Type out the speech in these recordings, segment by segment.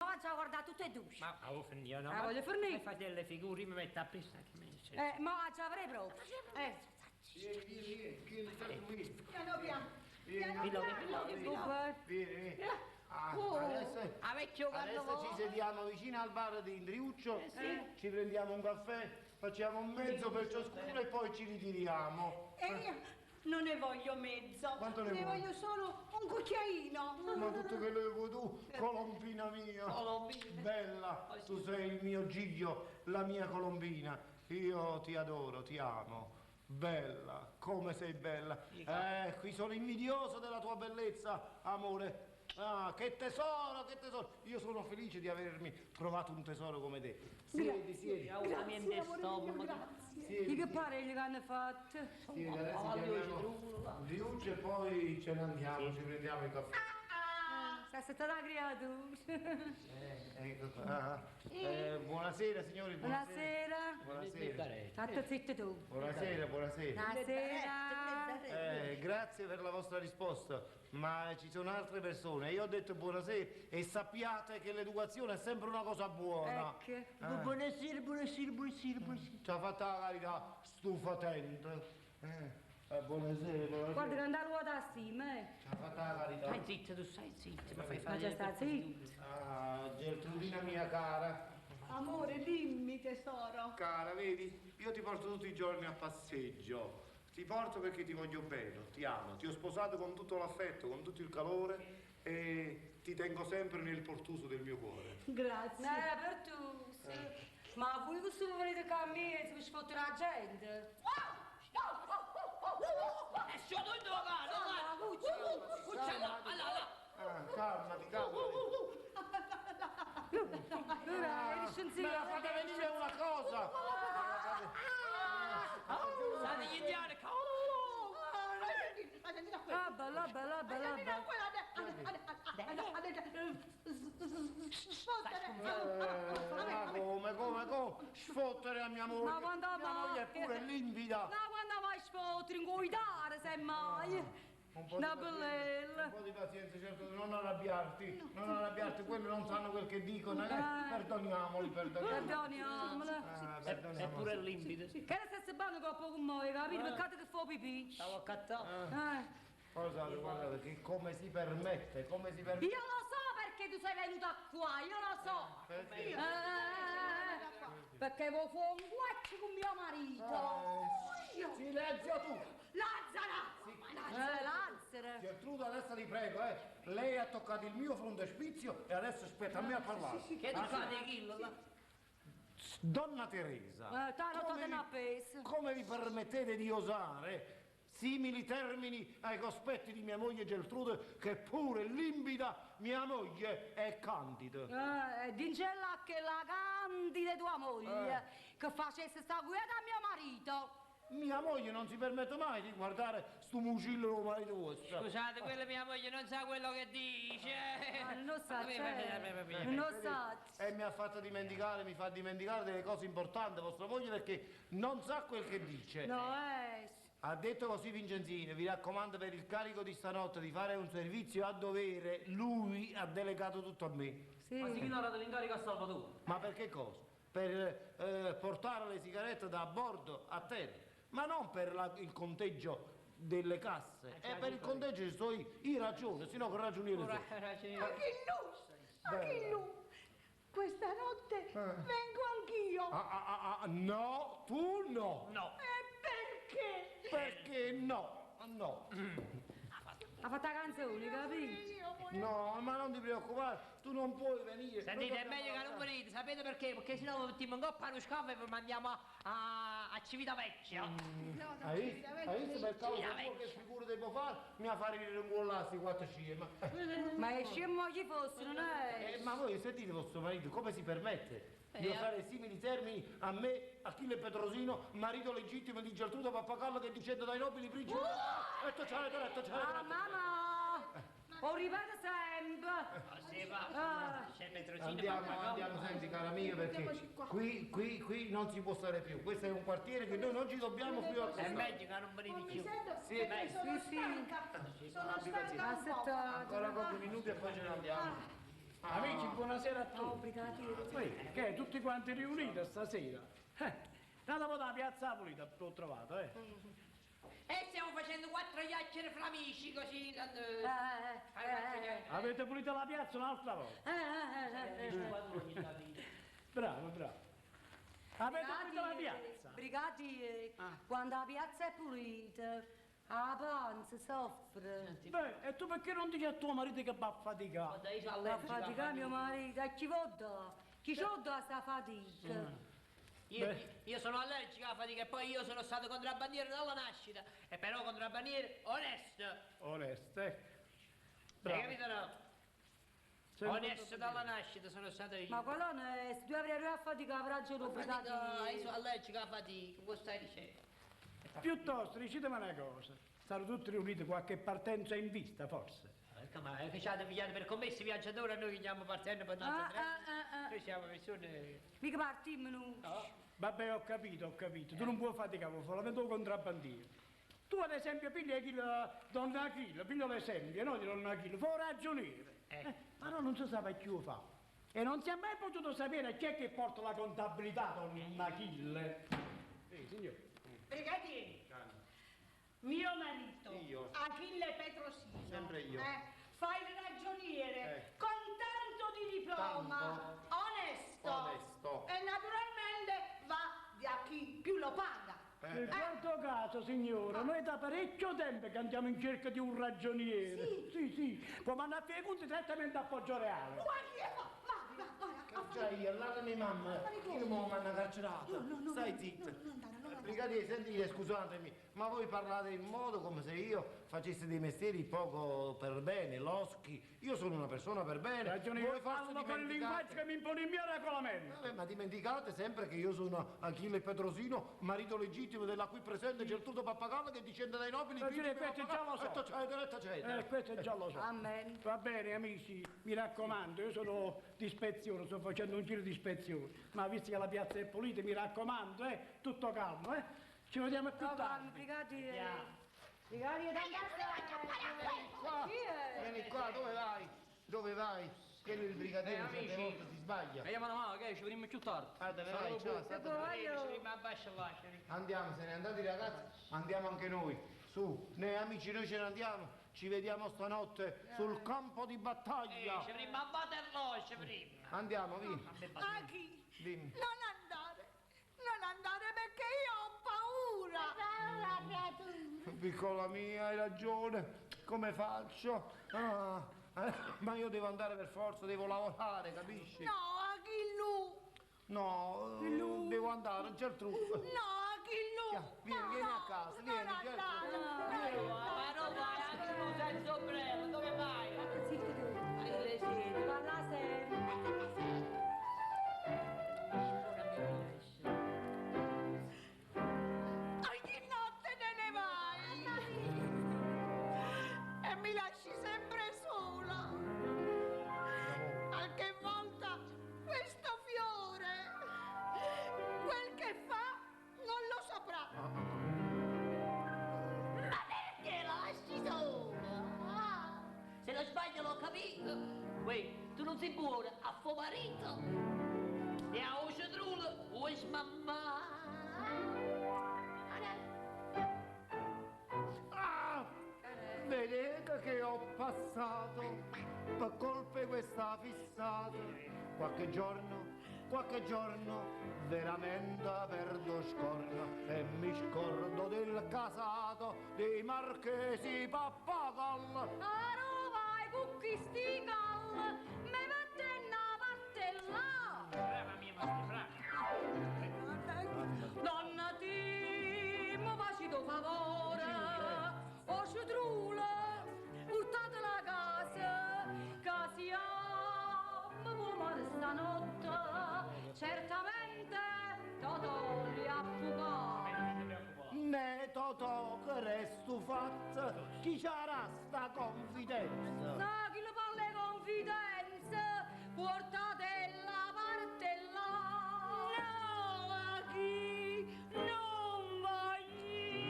V'aggia guardà tutte e due. Ma a vuoi finire, no? La voglio finire. Mi fai delle figure, mi metto a pensare che mi... Ma aggia avere proprio. Vieni, vieni, vieni, vieni, vieni, Piano piano. vieni, Pillo, pillo, Dunque, vieni, vieni. Ah, Oh. adesso, A vecchio adesso ci sediamo vicino al bar di Indriuccio, ci prendiamo un caffè, facciamo un mezzo per ciascuno e poi ci ritiriamo. E io non ne voglio mezzo. Quanto ne vuoi? voglio solo un cucchiaino. Ma tutto quello che vuoi tu, colombina mia. Colombina. Bella, tu sei il mio giglio, la mia colombina. Io ti adoro, ti amo. Bella, come sei bella. Qui sono invidioso della tua bellezza, amore. Ah, che tesoro, che tesoro. Io sono felice di avermi trovato un tesoro come te. Siedi, siedi. Grazie, amore mio, grazie. Siedi, che parere che hanno fatto? siedi. Adesso chiamiamo Liuccio e poi ce ne andiamo, ci prendiamo il caffè. Sei stata una creatura. Ecco qua. Ah, buonasera signori, buonasera. Buonasera. Buonasera. State zitto tu. Buonasera, buonasera. Buonasera. Grazie per la vostra risposta, ma ci sono altre persone. Io ho detto buonasera e sappiate che l'educazione è sempre una cosa buona. Ecco. Buonasera, buonasera, buonasera, buonasera. Ci ha fatta la carità, stufatente. Buonasera, buonasera. Guarda che andava ruota a stima, eh. Ci ha fatta la carità. Stai zitto, tu stai zitto, mi fai Ma fare... già sta zitto. Ah, Gertrudina mia cara. Amore, dimmi tesoro. Cara, vedi, io ti porto tutti i giorni a passeggio. Ti porto perché ti voglio bene, ti amo, ti ho sposato con tutto l'affetto, con tutto il calore e ti tengo sempre nel portuso del mio cuore. Grazie. Per tu, sì. Ma voi questo volete che a me si sfotte la gente? E sono tutto Ah, caro, cuccia. Ah, calmati, calmati. Allora, eri scienziato. Me la fate venire una cosa! State gli indiani, Ah, bella, bella, bella, bella. Ma come, come, come? Sfottere a mia moglie! Ma quando Mia moglie è mai? pure limpida! Ma quando vai a sfottere, ingoitare, semmai. Un po' di Una pazienza, bellella. Un po' di pazienza, certo, non arrabbiarti, non arrabbiarti, quelli non sanno quel che dicono, eh. Perdoniamoli, perdoniamoli. Perdoniamola. Ah, È perdoniamoli. pure limpido. Che era stessa banda con poco muoio, capito? Peccato che fa pipì. Stavo accattato. Eh. Guardate, guardate, che come si permette, come si permette. Io lo so perché tu sei venuta qua, io lo so. Perché? Perché vuoi fare un guaccio con mio marito. Silenzio tu! Lazzara! Lazzara! Gertrude, adesso ti prego, eh. Lei ha toccato il mio frontespizio e adesso aspetta a me a parlare. Che tu fai di là? Donna Teresa, T'hanno come tolto vi- una pesa. come vi permettete di osare simili termini ai cospetti di mia moglie Gertrude, che pure limpida mia moglie è candida? Dicella che la candida tua moglie, che facesse sta guida a mio marito. Mia moglie non si permette mai di guardare sto mucillo del marito vostro. Scusate, quella mia moglie non sa quello che dice. Ah, non sa, cioè, non sa. E mi ha fatto dimenticare, mi fa dimenticare delle cose importanti vostra moglie perché non sa quel che dice. No, eh. Ha detto così Vincenzino, vi raccomando per il carico di stanotte di fare un servizio a dovere, lui ha delegato tutto a me. Sì. Ma si chi l'ha dato l'incarico a Salvatore? Ma per che cosa? Per portare le sigarette da bordo a terra, ma non per il conteggio delle casse. E per il conteggio ci sto io, io ragiono, sennò con ragioniere Ora, sono. ragioniere. Ma che lui, ma che lui, questa notte vengo anch'io. Ah, ah, ah, ah, no, tu no. No. E perché? Perché no? No. Ha fatto la canzone, capito? No, ma non ti preoccupare, tu non puoi venire. Sentite, Noi è meglio che non dobbiamo venite, sapete perché? Perché sennò vi mettiamo in coppa allo scafo e vi mandiamo a Civitavecchia. Hai visto? Hai visto per causa Civitavecchia. tua che figura devo fare? Mi ha fare ringuollare questi quattro scemi. Ma è scemo chi fosse, non è? Ma voi sentite vostro marito come si permette di usare simili termini a me, Achille Petrosino, marito legittimo di Geltrude Pappagallo che discende dai nobili principi. E tu c'hai detto, c'hai Ah, detto. mamma! Ho ripeto sempre! Oh, sì, va. Ah. C'è Petrosino, Andiamo, Pappagallo. andiamo, senti cara mia, perché qui, qui, qui non si può stare più. Questo è un quartiere che noi non ci dobbiamo più È accostare. meglio che non venite Non mi più. sento Sì. perché sono Sì, sì. stanca. Sono stanca un po'. Aspettate. Ancora pochi minuti e poi ce ne andiamo. Amici, buonasera a Oh, tutti. brigadiere. Uè, che è, tutti quanti riuniti stasera? Nata poi da Piazza Pulita l'ho trovato, eh. E stiamo facendo quattro chiacchiere fra amici così. Tanto... Fare quattro chiacchiere. Avete pulito la piazza un'altra volta. Bravo, bravo. Avete pulito la piazza? Brigadiere, quando la piazza è pulita, la panza soffre. Beh, e tu perché non dici a tuo marito che va a faticare? Guarda, io sono La allergico alla fatica mio marito, a chi vuol dare? Chi ci dà sta fatica? Io sono allergico alla fatica e poi io sono stato contrabbandiere dalla nascita. E però contrabbandiere onesto. Onesto, ecco. Hai Bravo. capito no? Sei Onesto dalla nascita sono stato io. Ma quello non è, se tu avrei a fatica avrà ragione, Fatica, io brigadiere. sono allergico alla fatica, cosa stai dicendo? Piuttosto, dicetemi una cosa. Stanno tutti riuniti qualche partenza in vista, forse? Porca ma che ci avete pigliato per commessi viaggiatori, noi che andiamo partendo per un altro Ah, treno. ah, ah, ah. Noi siamo persone... Mica partimmo noi. No. Vabbè, ho capito, ho capito. Tu non puoi faticare, vuoi solamente un contrabbandiere. Tu ad esempio piglia Achille, Don Achille, piglia l'esempio, no, di Don Achille, fa un ragioniere. Però non si sa più fa. E non si è mai potuto sapere chi è che porta la contabilità, Don Achille. Sì, signore. Brigadiere, mio marito, Io. Achille Petrosino, Sempre io. fa il ragioniere con tanto di diploma, Tanto. onesto, Onesto. e naturalmente va da chi più lo paga. In quarto caso, signora, noi da parecchio tempo che andiamo in cerca di un ragioniere. Sì, sì. Può mandare a fare i conti direttamente a Poggioreale. Guardi, va, va, va, va, a Già io, là mia mamma, io mi hanno carcerato. Stai zitto. Brigadiere, sentite, scusatemi, ma voi parlate in modo come se io facessi dei mestieri poco per bene, loschi. Io sono una persona per bene. Ragioniere, Voi forse parlo con il linguaggio che mi impone il mio regolamento. Vabbè, ma dimenticate sempre che io sono Achille Petrosino, marito legittimo della qui presente Geltrude Pappagallo che discende dai nobili Ragioniere, principi questo già lo so. Eccetera, eccetera. Questo già lo so. Amen. Va bene, amici, mi raccomando, io sono di ispezione, sto facendo un giro di ispezione, ma visto che la piazza è pulita, mi raccomando, tutto calmo, eh. Ci vediamo più No, tardi. brigadiere. Brigadiere, Qua, Chi è? vieni qua, dove vai? Dove vai? Quello è il brigadiere, certe Amici. volte si sbaglia. Vediamo una mano, che ci vediamo più tardi. Ah, te ne vai, ciao, state Voglio. Ci vediamo a basso là, ci vediamo. Andiamo, se ne andate i ragazzi, andiamo anche noi. Su, noi amici, noi ce ne andiamo. Ci vediamo stanotte sul campo di battaglia. Ci vediamo a Waterloo, ci vediamo. Andiamo, via. Achille, Dimmi. non andare, non andare perché io ho paura. Piccola mia, hai ragione. Come faccio? Ah, ma io devo andare per forza, devo lavorare, capisci? No, Achillu, No, devo andare, Gertrude. no, Achillu. Vieni, vieni a casa, non vieni, andare. Gertrude. Ma non vai, anche tu senza ombrello, dove vai? Zitto tu. Parla sempre. Ogni notte te ne vai e mi lasci sempre sola. Qualche volta questo fiore, quel che fa, non lo saprà. Ma perché la lasci sola? Ah, se non sbaglio l'ho capito. Uè, tu non sei buona a tuo marito. E a un cetrulo vuoi smammare. Ah! Vedete che ho passato per colpa di questa fissata. Qualche giorno, veramente perdo scorno e mi scordo del casato dei marchesi Pappagallo. A Roma i cucchi sti cal, me mette una parte là. Brava mia madre, brava. Donna ti, mi faccio favore, o citrula, portatela a casa, che siamo come stanotte, certamente Totò li affuga. Ne Totò che resto fatto, chi c'era sta confidenza? Sa chi le parla confidenza, portatela parte là. No, Achille, non voglio.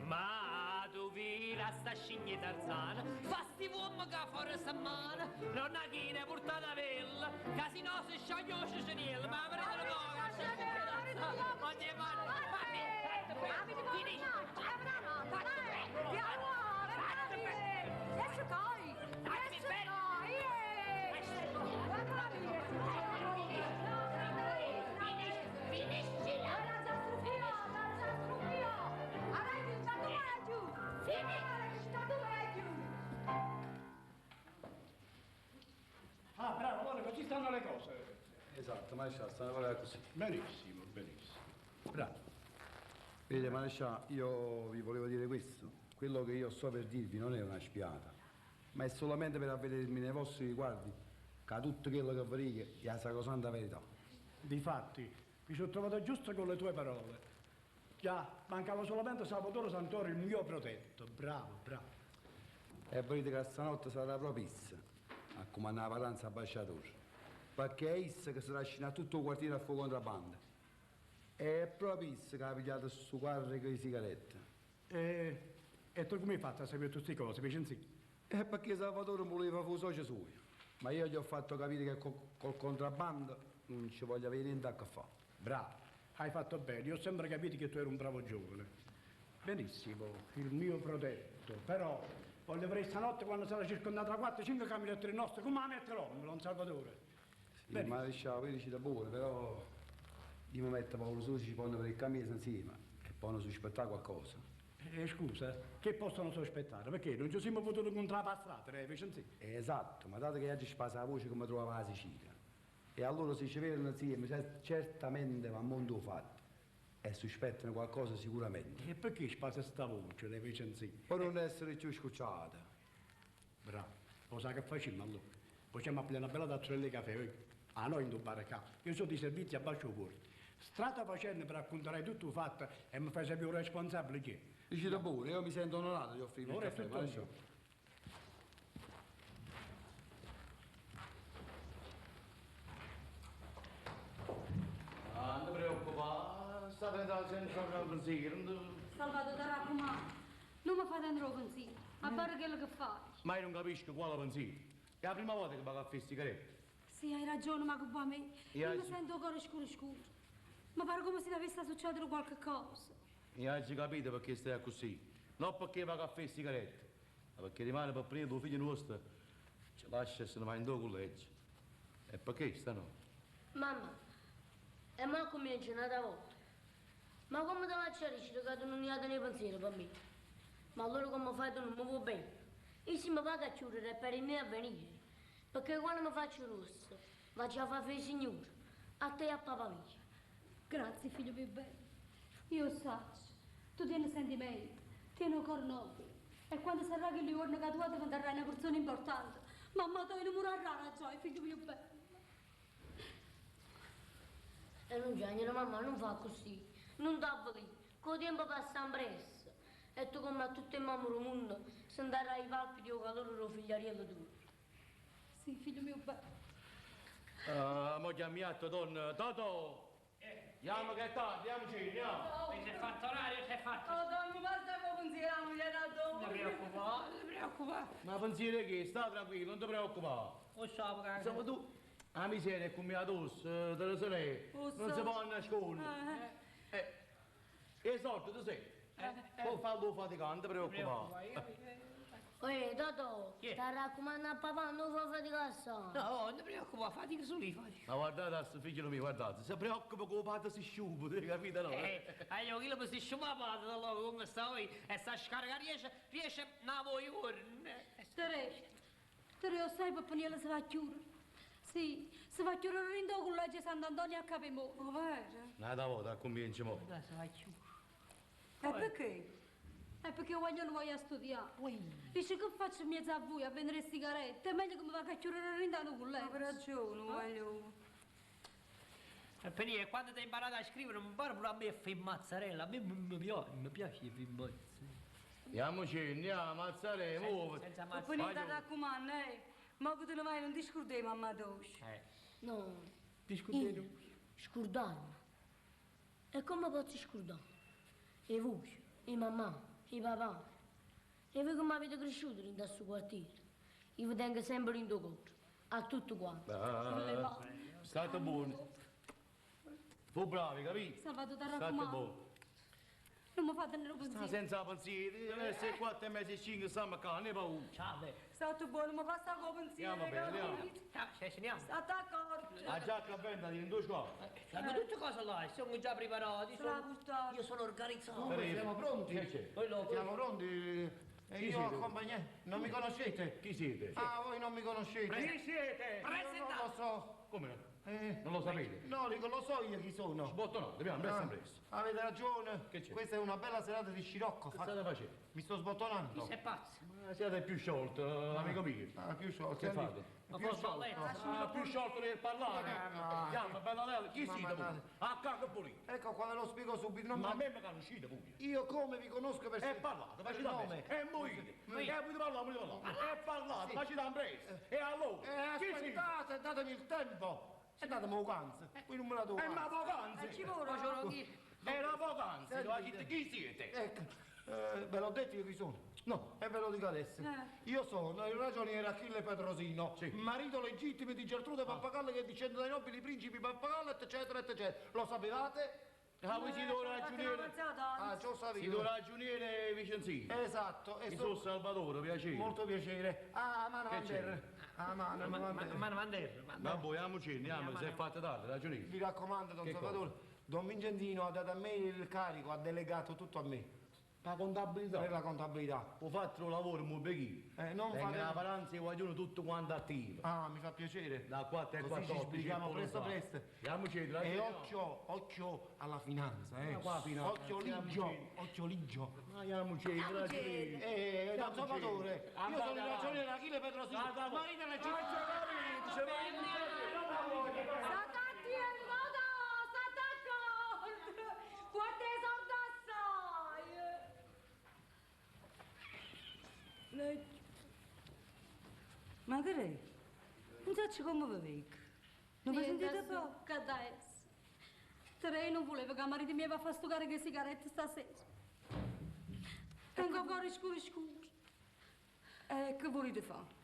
Ma tu vira a sta scigna 'e Tarzano, fa sti vuommeche 'a fore semmana, donna Achille purtate 'a vella, ca si no se scioglie 'o ceceniello, ma verite nu poco 'a scigna 'e Tarzano, ma te pare, Ah, bravo, allora così stanno le cose. Esatto, maresciallo, stanno proprio così. Benissimo, benissimo. Bravo. Vedete, maresciallo, io vi volevo dire questo. Quello che io sto per dirvi non è una spiata, ma è solamente per avvedermi nei vostri riguardi che tutto quello che vi dico è la sacrosanta verità. Difatti, mi sono trovato giusto con le tue parole. Già, mancava solamente Salvatore Santoro, il mio protetto. Bravo, bravo. E volete che stanotte sarà proprio essa a comandare la paranza ambasciatore. Perché è essa che si trascina tutto il quartiere a fuoco contrabbando. È proprio essa che ha pigliato su carico di sigarette. E, e tu come hai fatto a sapere tutte queste cose, Vicenzino? È perché Salvatore voleva fare socio suo. Ma io gli ho fatto capire che col contrabbando non ci voglio avere niente a che fare. Bravo, hai fatto bene. Io ho sempre capito che tu eri un bravo giovane. Benissimo, il mio protetto. Però voglio vedere stanotte quando sarà circondato da 4-5 camionetti nostri, come la mette l'uomo, don Salvatore? Sì, ma lasciamo, voi dite pure, però io mi metto paura solo se ci pongono per il cammino insieme e poi non sospettare qualcosa. Scusa, che possono sospettare? Perché non ci siamo potuti contrappassare, Vicenzino? Esatto, ma dato che oggi spasa la voce come trovava la Sicilia. E allora se ci vedono insieme, certamente va a mondo fatto. E sospettano qualcosa sicuramente. E perché spasa sta voce, le Vicenzino? Per non essere più scocciata. Bravo, lo sai che facciamo allora? Facciamo aprire una bella tazza di caffè, eh? Ah, noi in bar qua. Io sono di servizio a bacio porto. Strada facendo per raccontare tutto il fatto e mi fai sapere il responsabile chi è. Dicete pure, io mi sento onorato di offrirvi il Ora è caffè, tutto maresciallo. mio. Ah, non ti preoccupare, state senza pensiero. Salvatore, ti raccomando, non mi fate entrare pensiero, a fare quello che fai. Ma io non capisco quale pensiero. È la prima volta che vado a fare sigarette. Sì, hai ragione, ma che va a me. Io Io mi oggi- sento ancora scuro scuro. Ma pare come se dovesse succedere qualche cosa. Io oggi capito perché stai così. Non perché vado a fare sigarette, ma perché rimane per prima tuo figlio nostro. Ci lascia e se ne va in due collegio. E perché sta no? Mamma, e ma comincia un'altra volta. Ma come te la c'è che tu non hai dato né pensiero per me? Ma allora come fai tu non mi vuoi bene? Io se mi vado a chiudere per il mio avvenire. Perché quando mi faccio rosso, vado a fare il signore, a te e a papà mio. Grazie, figlio mio bello. Io so, tu tieni sentimenti, tieni un cuore nobile. E quando sarà che il giorno che tu diventerai una persona importante, mamma tua non morirà la gioia, figlio mio bello. E non piangere, mamma, non fa così. Non t'avvoli, col tempo passa presto. E tu come a tutte le mamme del mondo, sentirai i palpiti o calore del figliariello tuo. Sì, figlio mio bello. Ah, mo chiamiato donna. Toto! Andiamo che è tardi, andiamoci, andiamo. Si è fatto orario, si è fatto. Oh, donna, basta con pensiero, la moglie da Non ti preoccupare, non ti preoccupare. Ma pensiero che? Sta tranquillo, non ti preoccupare. Lo so, che... Insomma tu, la miseria è come la tosse, te lo sai, Lo non so. si può nascondere. E sorte, tu sei. Poi fallo faticante, non ti preoccupare. Ehi, Toto, Chi è? ti raccomando a papà, non fa fatica assai. No, non ti preoccupare, fatica solo io, fatica. Ma guardate adesso, figlio mio, guardate, si preoccupa che il padre si sciupa, tu hai capito no? Io che mi si sciupava da là come stavo io, e sta a scaricare riesce a voglio. Tere, Tere, lo sai, Papaniello si va a chiudere. Sì, si va a chiudere in con legge Sant'Antonio a Capimone. Vero? Un'altra volta, convinciamo. Si va a chiudere. E perché? È perché voglio non voglio studiare. Dice che faccio in mezzo a voi a vendere sigarette, è meglio che mi vada a chiudere in con lei. Hai ragione, voglio. E per dire, quando ti hai imparato a scrivere, non pare pure a me a fare mazzarella, a me mi piace, mi piace fare mazzarella. Andiamoci, andiamo, ammazzare, muoviti. Senza Poi mazzarella. ti raccomando, eh. Ma che te ne vai, non ti scordai, mamma dolce. No, Discutete. io, scordarmi. E come posso scordare? E voi, e mamma, e papà. E voi come avete cresciuto in questo quartiere? Io vi tengo sempre in cuore, a tutto quanto. Ah, state buoni. Fu bravi, capito? Salvatore, ti State raccomando. buoni. Non mi fate nemmeno Sta pensiero. senza pensieri, adesso è 4 e mezza e 5 stiamo qua, ne paura. Ciao, beh. State buono, ma fa sta con pensiero. Andiamo bene, andiamo. Ciao, ci andiamo. State accorti. La giacca bella di due squadre. Fanno tutte cose là, sono già preparati. Se la Sono... portate. Io sono organizzato. Comunque siamo pronti. Che c'è? Quello- Siamo pronti. E Chi io siete? accompagnato. Non mi conoscete? Chi siete? Ah, voi non mi conoscete? Chi siete? Io non lo so. Come no? Eh, Non lo sapete? No, dico, lo so io chi sono. Sbottonato, dobbiamo presto Ah, presto. Avete ragione. Che c'è? Questa è una bella serata di scirocco. Che state facendo? Mi sto sbottonando. Sei pazzo. Ma siete più sciolto, amico mio. Ah, più sciolto. Che Senti, fate? Ma Più forse a sciolto. letto. Ah, più sciolto nel parlare. No. Andiamo, bella lella, chi Ma siete voi? mandate. A cacca pulito. Ecco qua ve lo spiego subito. Non Ma a mi- me mi conoscete voi. Io come vi conosco per E parlate, per facete nome. nome. E muovete. E volete parlare, volete parlare. E parlate, facete presto. E allora? Eh, Chi siete? aspettate, datemi il tempo. E datemi un canzo. Qui non me la do. E ma poc'anzi. Ci vuole. Ma sono anch'io. Era poc'anzi. Sentite. Chi siete? Ecco, ve l'ho detto io chi sono. No, e ve lo dico adesso. Eh. Io sono il ragioniere Achille Petrosino, Sì. marito legittimo di Gertrude Pappagallo che discende dai nobili principi Pappagallo, eccetera, eccetera. Lo sapevate? Ah, voi siete un ragioniere. Ah, ciò Siete un sapevo. ragioniere Vicenzino. Esatto, e Mi so- sono Salvatore, piacere. molto piacere. Ah, mano Che van c'è? der. Ah, mano Ma, van ma, der. ma, ma, ma, Vabbè, andiamoci, andiamo, si è fatta tardi, ragioniere. Vi raccomando, don Che Salvatore, don Vincenzino ha dato a me il carico, ha delegato tutto a me La contabilità. per la contabilità. Ho fatto un lavoro molto bellino. Non Tengo fate- la paranza e vogliono tutto quanto attivo. Ah, mi fa piacere. Da 4 e Così ci 14. sbrighiamo presto presto. Andiamoci, E ragioniere. occhio, occhio alla finanza, eh. Ma qua finanza, Occhio ligio, andiamoci. occhio ligio. Andiamoci, ragioniere. Don Salvatore, io sono il ragioniere Achille Petrosino, Guarda voi. marito legittimo. State attenti, vado, state accorti. Quante soldi assai. Ma che è? Non so come vi vedo. Non vi sentite proprio? Che da essere. Trei non voleva che marito mio va a fare sto carico di sigarette stasera. Tengo ancora scuro scuro. Che volete fare?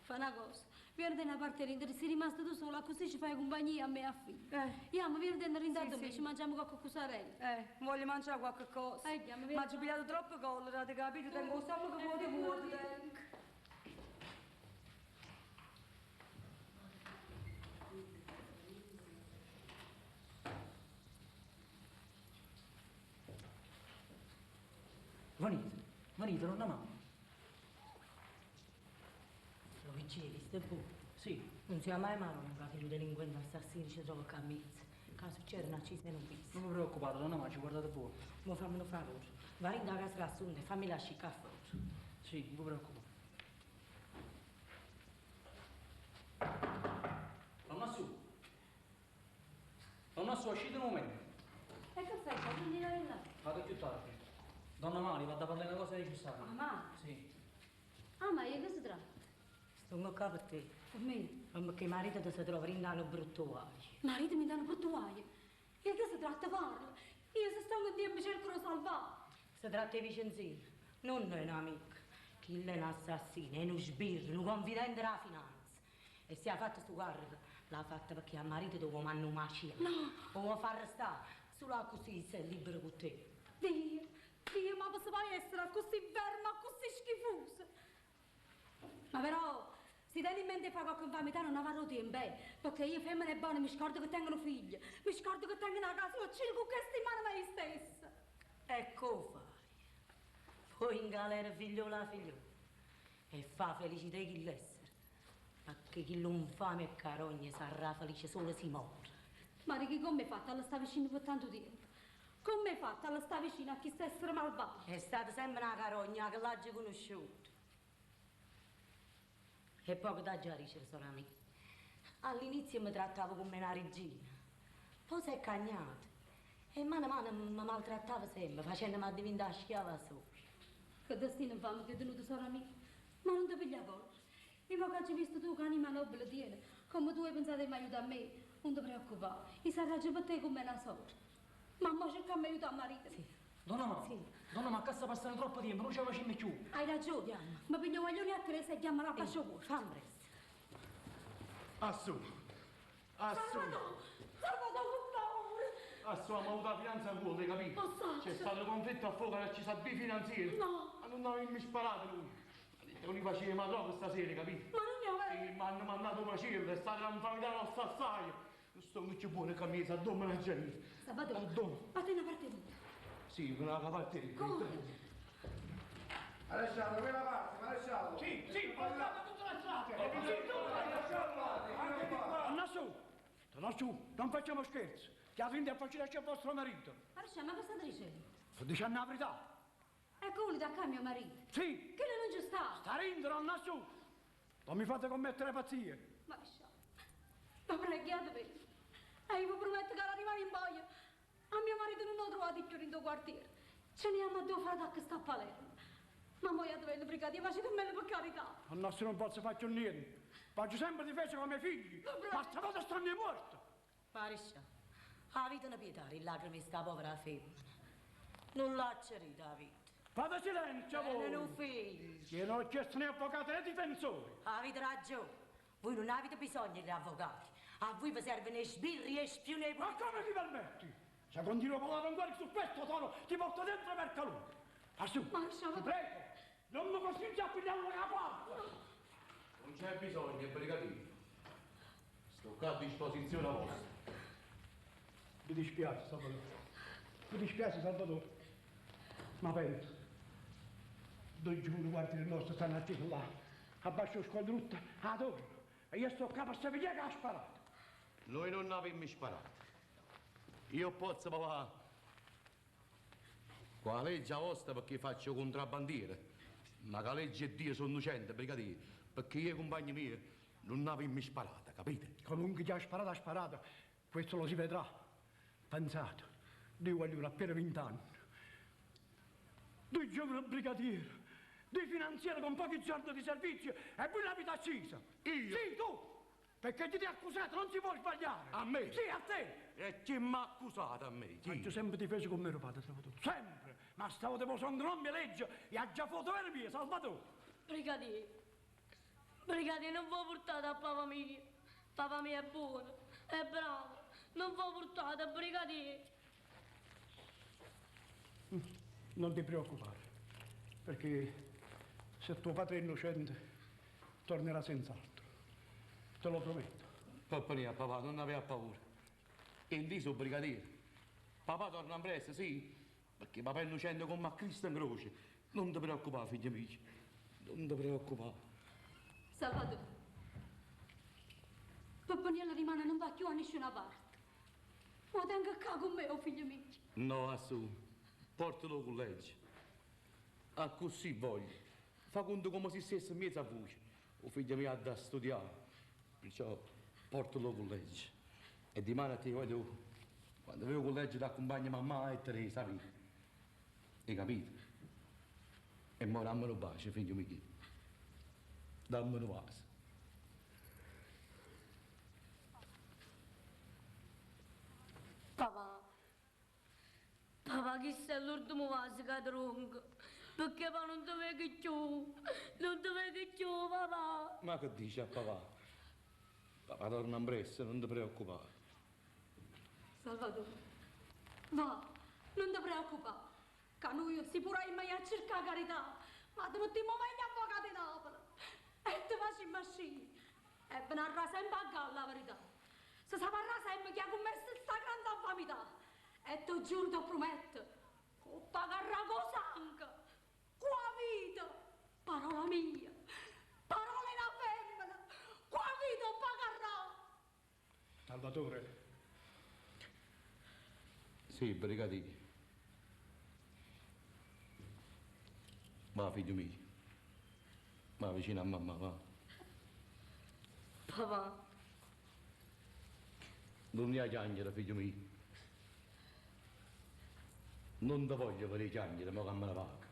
Fa una cosa, vieni da una parte ridere, sei rimasto tu sola, così ci fai compagnia a me e a figlio. Eh. Andiamo, vieni da rindato Sì, me, sì. ci mangiamo qualche cosarella. Voglio mangiare qualche cosa. Andiamo, vieni. Ma ci ho pigliato troppo collera, avete capito? Tengo lo stomaco vuoto vuoto. tengo. Venite, venite, nonna mamma. Luigi, visto buono? Sì. Non sia mai male un che il delinquente assassino ci trova qua a mezzo. Che succede una cisa non visto. Non vi preoccupate, nonna mamma, ci guardate buono. Ma fammi un favore. Vai in casa l'assunto e fammi lasciare qua fuori. Sì, non vi preoccupate. Nonna su. Nonna su, uscite un momento. E che fai? Fai venire là. Vado più tardi. Donna Mari, vado a parlare una cosa necessaria. Ma? Sì. Ah, ma io che si tratta? Sto qua per te. Per me? Ma perché marito ti si trova in un brutto guaio. Marito mi danno brutto guaio. E che si tratta parla? Io se sto in tempo cerco di salvare. Si tratta di Vicenzino, non è un amico. Chi è un assassino, è uno sbirro, un confidente della finanza. E se ha fatto sto carico, l'ha fatta perché a marito dopo manno un macino. No. O vuole far arrestare, solo così sei libero con te. Dio, Dio, ma posso mai essere così verma, così schifosa? Ma però, se tieni in mente fare qualche infamità non avrò tempo, perché io femmine buone mi scordo che tengono figli, mi scordo che tengono una casa, io cerco queste in mano me stessa. Ecco fai. Poi in galera figliola figliola. E fa felicità chi l'essere. Perché chi lo infame e carogna sarà felice solo si muore. Ma di chi come è fatta alla sta vicino per tanto tempo? Come è fatta alla sta vicino a chi sta essere malvagio? È stata sempre una carogna che l'ha già conosciuta. E poco da già dicere, sora mia. All'inizio mi trattava come una regina, poi si è cagnata. E mano a mano mi maltrattava sempre, facendomi diventare schiava sola. Che destino infame che è tenuto sora mia. Ma non ti piglia colpa. E ma che ci hai visto tu che anima nobile tiene, come tu hai pensato di mi aiutare a me, non ti preoccupare. Io sarò già per te come una sorella. Mamma cerca di aiutare marito. Sì. Donna Ma, donna Ma, qua sta passando troppo tempo, non ce la facciamo più. Hai ragione. Ma piglio guaglione a Teresa e chiamala a Pascio Corto. Fa presto. Assù, assù, Salvatore, Salvatore, per favore. assù, abbiamo avuto la finanza in culo, hai capito? Lo so. C'è stato conflitto a fuoco, ci sono due finanzieri. No. Ma non avevamo sparato lui. Ha detto che noi facevamo la droga stasera, capito? Ma non è vero. Sì, mi hanno mandato un macello, è stata una infamità nostra assai. Non sto più buono che mi sa dove la gente. Salvatore, Dove? fate una parte tutta. Sì, una parte. Come? Maresciallo, quella parte, maresciallo. Sì, sì, portate tutta la strada! Sì, tutta! Torna su! Torna su, non facciamo scherzi! Che alla fine facile a vostro marito! Maresciallo, ma cosa state dicendo? Sto dicendo la verità! Ecco uno da qua mio marito. Sì! Che lei non ci sta. Sta dentro, torna su! Non mi fate commettere pazzie! Maresciallo, ma preghiate per E io vi prometto che la rimane in boia. A mio marito non l'ho trovato più in quartiere. Ce ne abbiamo due fratelli che sta a Palermo. Ma voi dovete brigadiere, facetemelo per carità. Al nostro non posso fare più niente! Faccio sempre difesa con i miei figli! Ma stavolta stanno morto! Maresciallo, avete una pietà in lacrime sta povera femmina. Non l'ha cerita la vita. Fate silenzio voi! Non un figlio. Io non ho chiesto né avvocato né difensore! Avete ragione. Voi non avete bisogno degli avvocati. A voi vi servono i sbirri e spioni e Ma come ti permetti? Se continuo a parlare ancora su questo tono, ti porto dentro per calore. Assù, ti prego, non mi costringi a pigliare la capo. Non c'è bisogno, brigadiere. Sto qua a disposizione vostra. Mi dispiace, Salvatore. Mi dispiace, Salvatore. Ma penso, due giorni guardi il nostro stanno accesi là, a bacio squadrutta, ad ora. E io sto qua per sapere che ha sparato. Noi non abbiamo sparato. Io posso papà. Qua la legge vostra perché faccio contrabbandiere. Ma che la legge e Dio sono innocente, brigadiere. Perché io e i compagni miei non abbiamo sparato, capite? Comunque chi ha sparato ha sparato, questo lo si vedrà. Pensate, due vogliono appena vent'anni. Due giovani brigadieri, due finanzieri con pochi giorni di servizio e voi l'avete uccisa. Io? Sì, tu! Perché ti ti accusato, non si può sbagliare. A me? Sì, a te! E chi mi ha accusato a me? Chi? Faccio sempre difesa con mio padre, Salvatore. Sempre! Ma stavo tipo sono non mi legge e ha già fatto per mia, Salvatore! Brigadiere, brigadiere, non vi portate a papà mio. Papà mio è buono, è bravo. Non vi portate, brigadiere. Non ti preoccupare, perché se tuo padre è innocente tornerà senz'altro. Te lo prometto. Papà, papà, non aveva paura. E lì sono brigadiere. Papà torna presto, sì? Perché papà è innocente come a Cristo in croce. Non ti preoccupare, figlio mio. Non ti preoccupare. Salvatore. Pappaniello rimane non va più a nessuna parte. Ma tengo qua con me, oh figlio mio. No, Assù, portalo con legge. A così voglio. Fa conto come se stesse in mezzo a voce. O figlio mio ha da studiare. Perciò portalo con legge. E di mano a te voglio. Quando avevo con legge ti accompagno mamma e Teresa, sapi? Hai capito? E ora dammelo un bacio, figlio mio. Dammelo un bacio. Papà, papà, chissà è l'ultimo vaso che tronco. Perché papà non ti vedo più, non ti vedo più, papà. Ma che dici a papà? Papà torna in presto, non ti preoccupare. Salvatore, va, non ti preoccupare. Che noi si pure in mai a cercare carità, ma tu non ti muovi gli avvocati di Napoli. E ti faccio in macchina. E venarrà sempre a galla la verità. Si saprà sempre chi ha commesso questa grande infamità. E ti giuro, ti prometto, che pagherà con sangue, con la vita, parola mia, parola da femmina, con la vita pagherà. Salvatore. Sì, brigadiere. Va, figlio mio. Va vicino a mamma, va. Papà. Non ne piangere, figlio mio. Non ti voglio vedere piangere, ma che me ne vaga.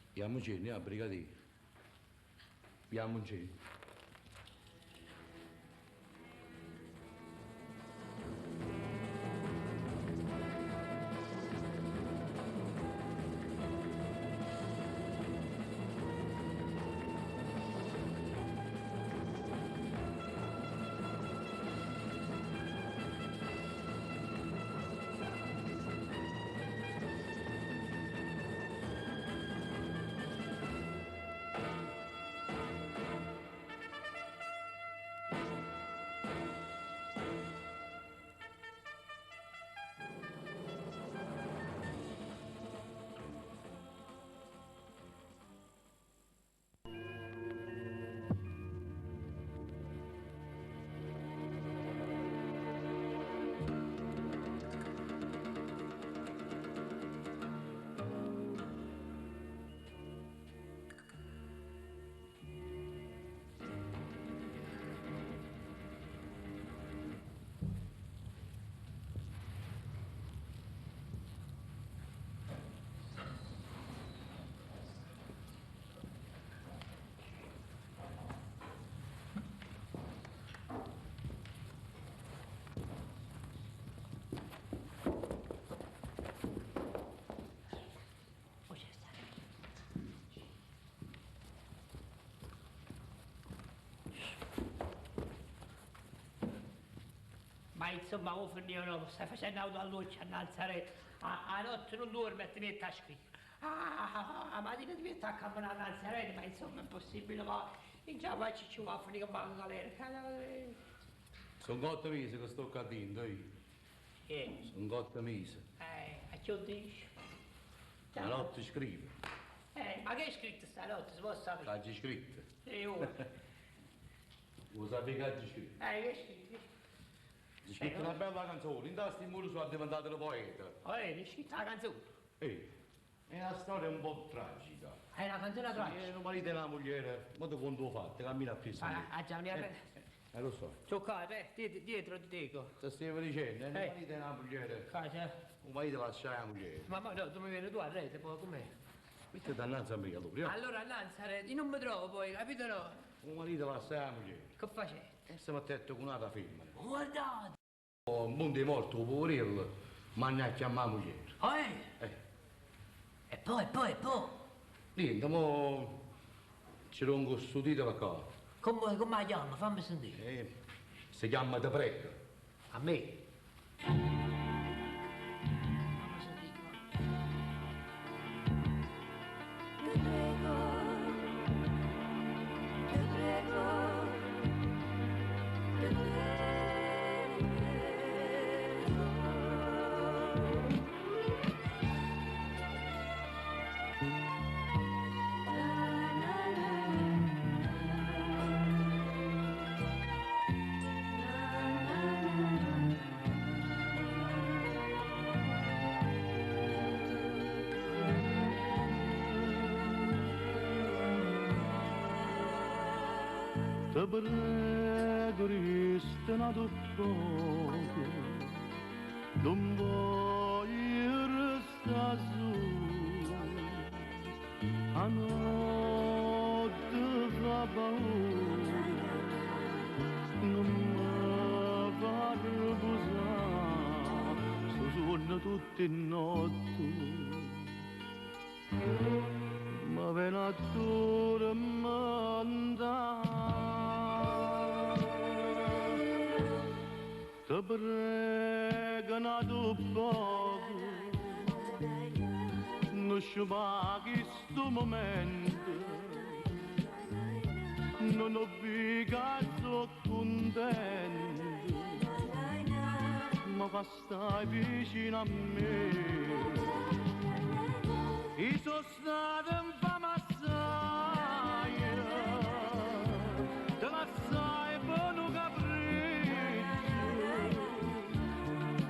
Andiamoci, a brigadiere. Andiamoci. insomma, mo finio no, stai facendo auto all'alzare. A notte non dormi e ti metti a scrivere. A mattina ti metti a camminare all'alzare, ma insomma è impossibile, ma in già faccio ci va a finire che va in galera. Sono 8 mesi che sto qua dentro io. Che? Sono 8 mesi. A chi lo dici? La notte scrivo. Ma che hai scritto stanotte? Si può sapere? L'hai scritto. Sì, ora. Vuoi sapere che hai scritto? Che hai scritto? Hai scritto una bella canzone, in questi muri sono diventato un poeta. Oh, hai scritto la canzone? È una storia un po' tragica. È una canzone tragica? Sì, un marito e una moglie, ma tu quando ho fatto, cammina più. Ah, già, mi Lo so. Giocate, dietro, dietro ti dico. Ti stavo dicendo, un marito e una moglie. Cosa? Un marito lascia la moglie. Ma no, tu mi vieni tu a rete, poi com'è? Mettiti innanzi a me allora. Allora innanzi a rete, io non mi trovo poi, capito no? Un marito lascia la moglie. Che faceva? E si mettette con un'altra femmina. Guardate! Oh, un mondo è morto, poverello, ma ne ha chiamato moglie. Oh, eh? E poi, poi, poi? Niente, mo ci tengo questo titolo qua. Come la chiama? Fammi sentire. Si chiama Te prego. A me? Te prego, te prego, te prego. Te prego, resta n'ato poco, non voglio restare solo, a notte fa paura, non mi fa riposare, sto sonno tutte notte, ma viene a tormentare. Te prego n'ato poco, non sciupare questo momento, non ho più sono contento, ma fa stai vicino a me. Io sono stato infame assai, te lasciai per un capriccio,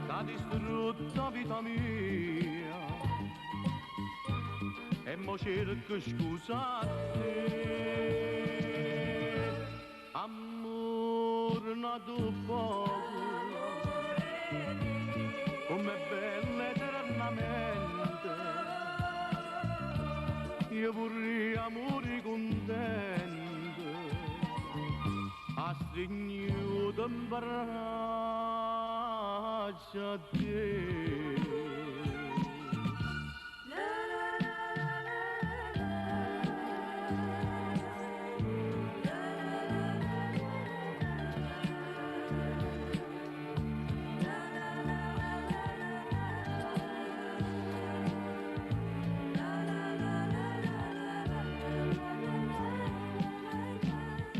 t'ha distrutto vita mia, e mo cerco scusa a te. Amore n'ato poco, come bella eternamente, io vorrei amore contento, a stringere in braccio a te.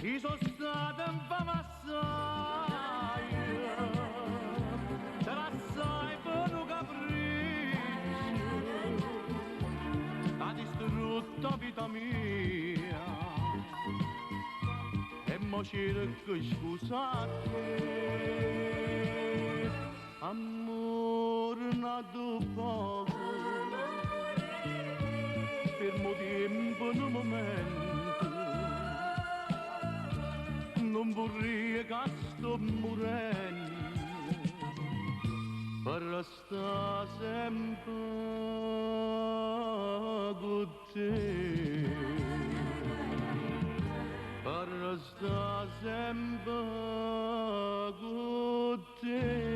Io sono stato infame assai, te lasciai per un capriccio, t'ha distrutto vita mia, e mo cerco scusa a te. Amore n'ato poco, fermo tempo un momento, non vorrei che sto morendo, per restare sempre con te, per restare sempre con te.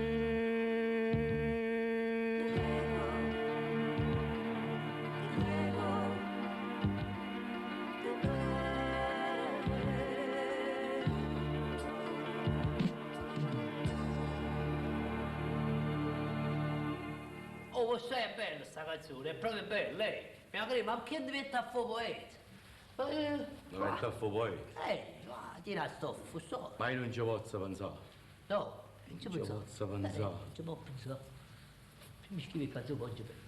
Oh, questa è bella sta canzone, è proprio bella, eh. Mia crema, ma che diventa a fare poeta? Mi metto a fare poeta. Va, tieni la stoffa, sto. Ma io non ci posso pensare. No, non ci Non ci penso. posso pensare. Non ci può pensare. Se mi scrivi canzone, poi ci penso.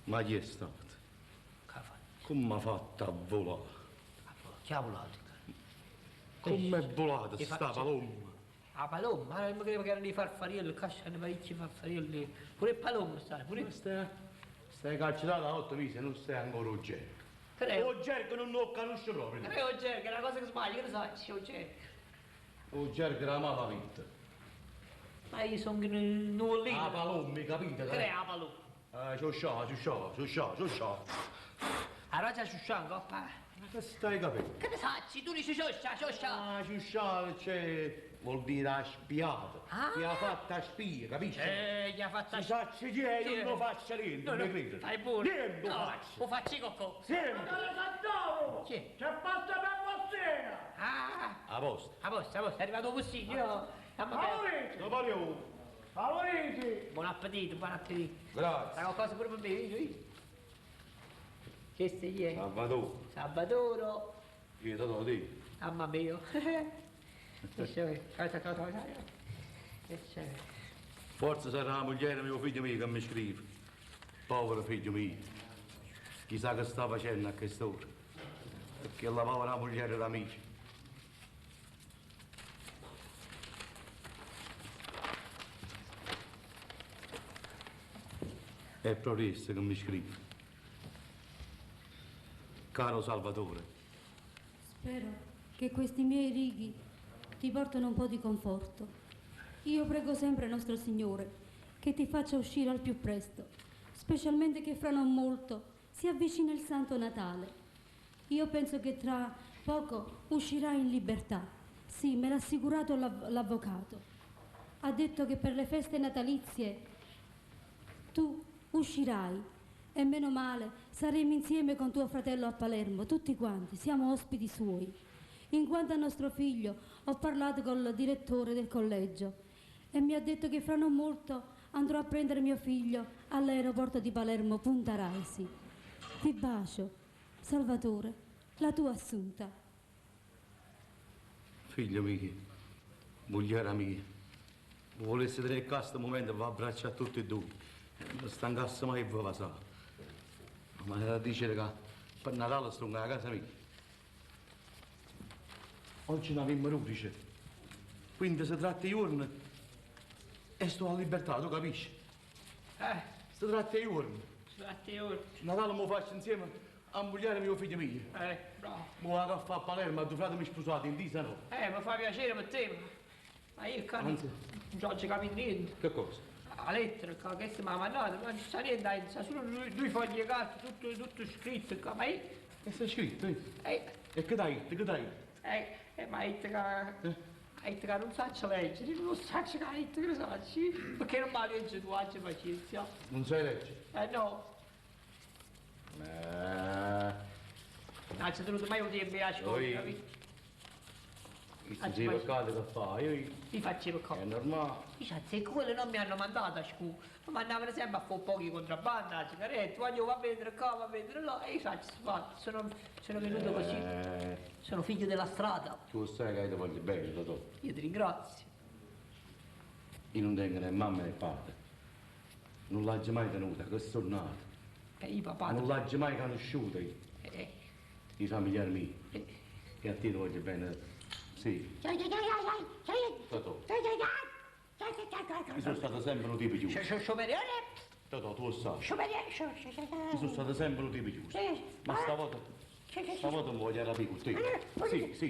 Ma chi è stato? Come ha fatto a volare? Chi ha volato? Come è volata Che sta faccio? palomba? La palomba, ma non mi credo che erano i farfarielli, casciano parecchi farfarielli. Pure il palomba sta, pure... Stai carcerato da 8 mesi e non sei ancora un gergo. Credo. O gergo non lo conosce proprio. Credo, gergo, è una cosa che sbaglio, che ne sai, c'è un gergo. O gergo era mala vita. Ma io sono un nuvolino. La palomba, capito? Crea la palomba. Ciuscià, ciuscià, ciuscià, ciuscià. Allora c'è ciuscià, coppa. Ma che stai capendo? Che ne sai, tu dici ciuscia, ciuscia. Ah, ciuscià, cioè, vuol dire ha spiato. Ah. Ti ha fatta spia, capisci? Gli ha fatta Si sa chi è, io non lo faccio niente, No, no, mi credo. Fai pure. Niente no, faccio. Lo faccio io cocco. Sempre. Chi? C'è pasta per vostra! Ah, A posto. a posto, a posto, è arrivato così, io... Favorite! Dopo Favorite! Buon appetito, buon appetito. Grazie. Sarà qualcosa pure per me, io. Questo chi è? Salvatore. Salvatore. Io te lo dico. Mamma mia. Questo è... Cosa, cosa, cosa? Questo è... Forse sarà la moglie mio figlio mio che mi scrive. Povero figlio mio. Chissà che sta facendo a quest'ora. Perché la povera moglie d'amici. È proprio questo che mi scrive. Caro Salvatore, Spero che questi miei righi ti portano un po' di conforto. Io prego sempre nostro Signore che ti faccia uscire al più presto, specialmente che fra non molto si avvicina il Santo Natale. Io penso che tra poco uscirai in libertà. Sì, me l'ha assicurato l'avvocato. Ha detto che per le feste natalizie tu uscirai e meno male saremo insieme con tuo fratello a Palermo, tutti quanti, siamo ospiti suoi. In quanto a nostro figlio, ho parlato col direttore del collegio e mi ha detto che fra non molto andrò a prendere mio figlio all'aeroporto di Palermo Punta Raisi. Ti bacio, Salvatore, la tua Assunta. figlio mio, moglie mia, volessi tenere qua questo momento va abbracciare tutti e due. Non stancasse mai e va sa. Ma era da dire che per Natale sto a casa mia. Oggi ne abbiamo 12. Quindi si tratta di giorni e sto a libertà, tu capisci? Si tratta di giorni. Sette ore. Natale lo faccio insieme a moglie mio figlio mio. Bravo. Mo vado a fare a Palermo, a due fratelli mi sposati, in disa no. Mi fa piacere per te, ma io qua non non ci capito niente. Che cosa? La lettera qua, che si mi ha mandato, ma non c'è niente, dai, c'è solo due fogli di carta, tutto scritto qua, ma io... Che sta scritto? Eh? E che dai, che dai? Ma hai detto che... Hai detto che non saccio leggere, io non saccio che hai detto che non saccio, perché non mi leggi tu, oggi pazienza. Non sai leggere? No. Non c'è tenuto mai un tempo a scuola, Oi. capito? Questo sei peccato che fai, io... Mi faccio peccato. È normale. Io se quello non mi hanno mandato a scuola, mi mandavano sempre a fare pochi contrabbando, la sigaretta, voglio va a vendere qua, va a vendere là, e io faccio, sono venuto così, sono figlio della strada. Tu sai che io ti voglio bene, Totò. Io ti ringrazio. Io non tengo né mamma né padre. Non l'ho mai tenuta, che sono nato. E io papà... Non l'ho mai conosciuta io. I familiari miei. E a te ti voglio bene. Sì. Totò. Io sono stato sempre un tipo giusto. Totò, tu lo sai. Io sono stato sempre un tipo giusto. Ma stavolta... Stavolta mi voglio arrabbiare con te. Sì, sì.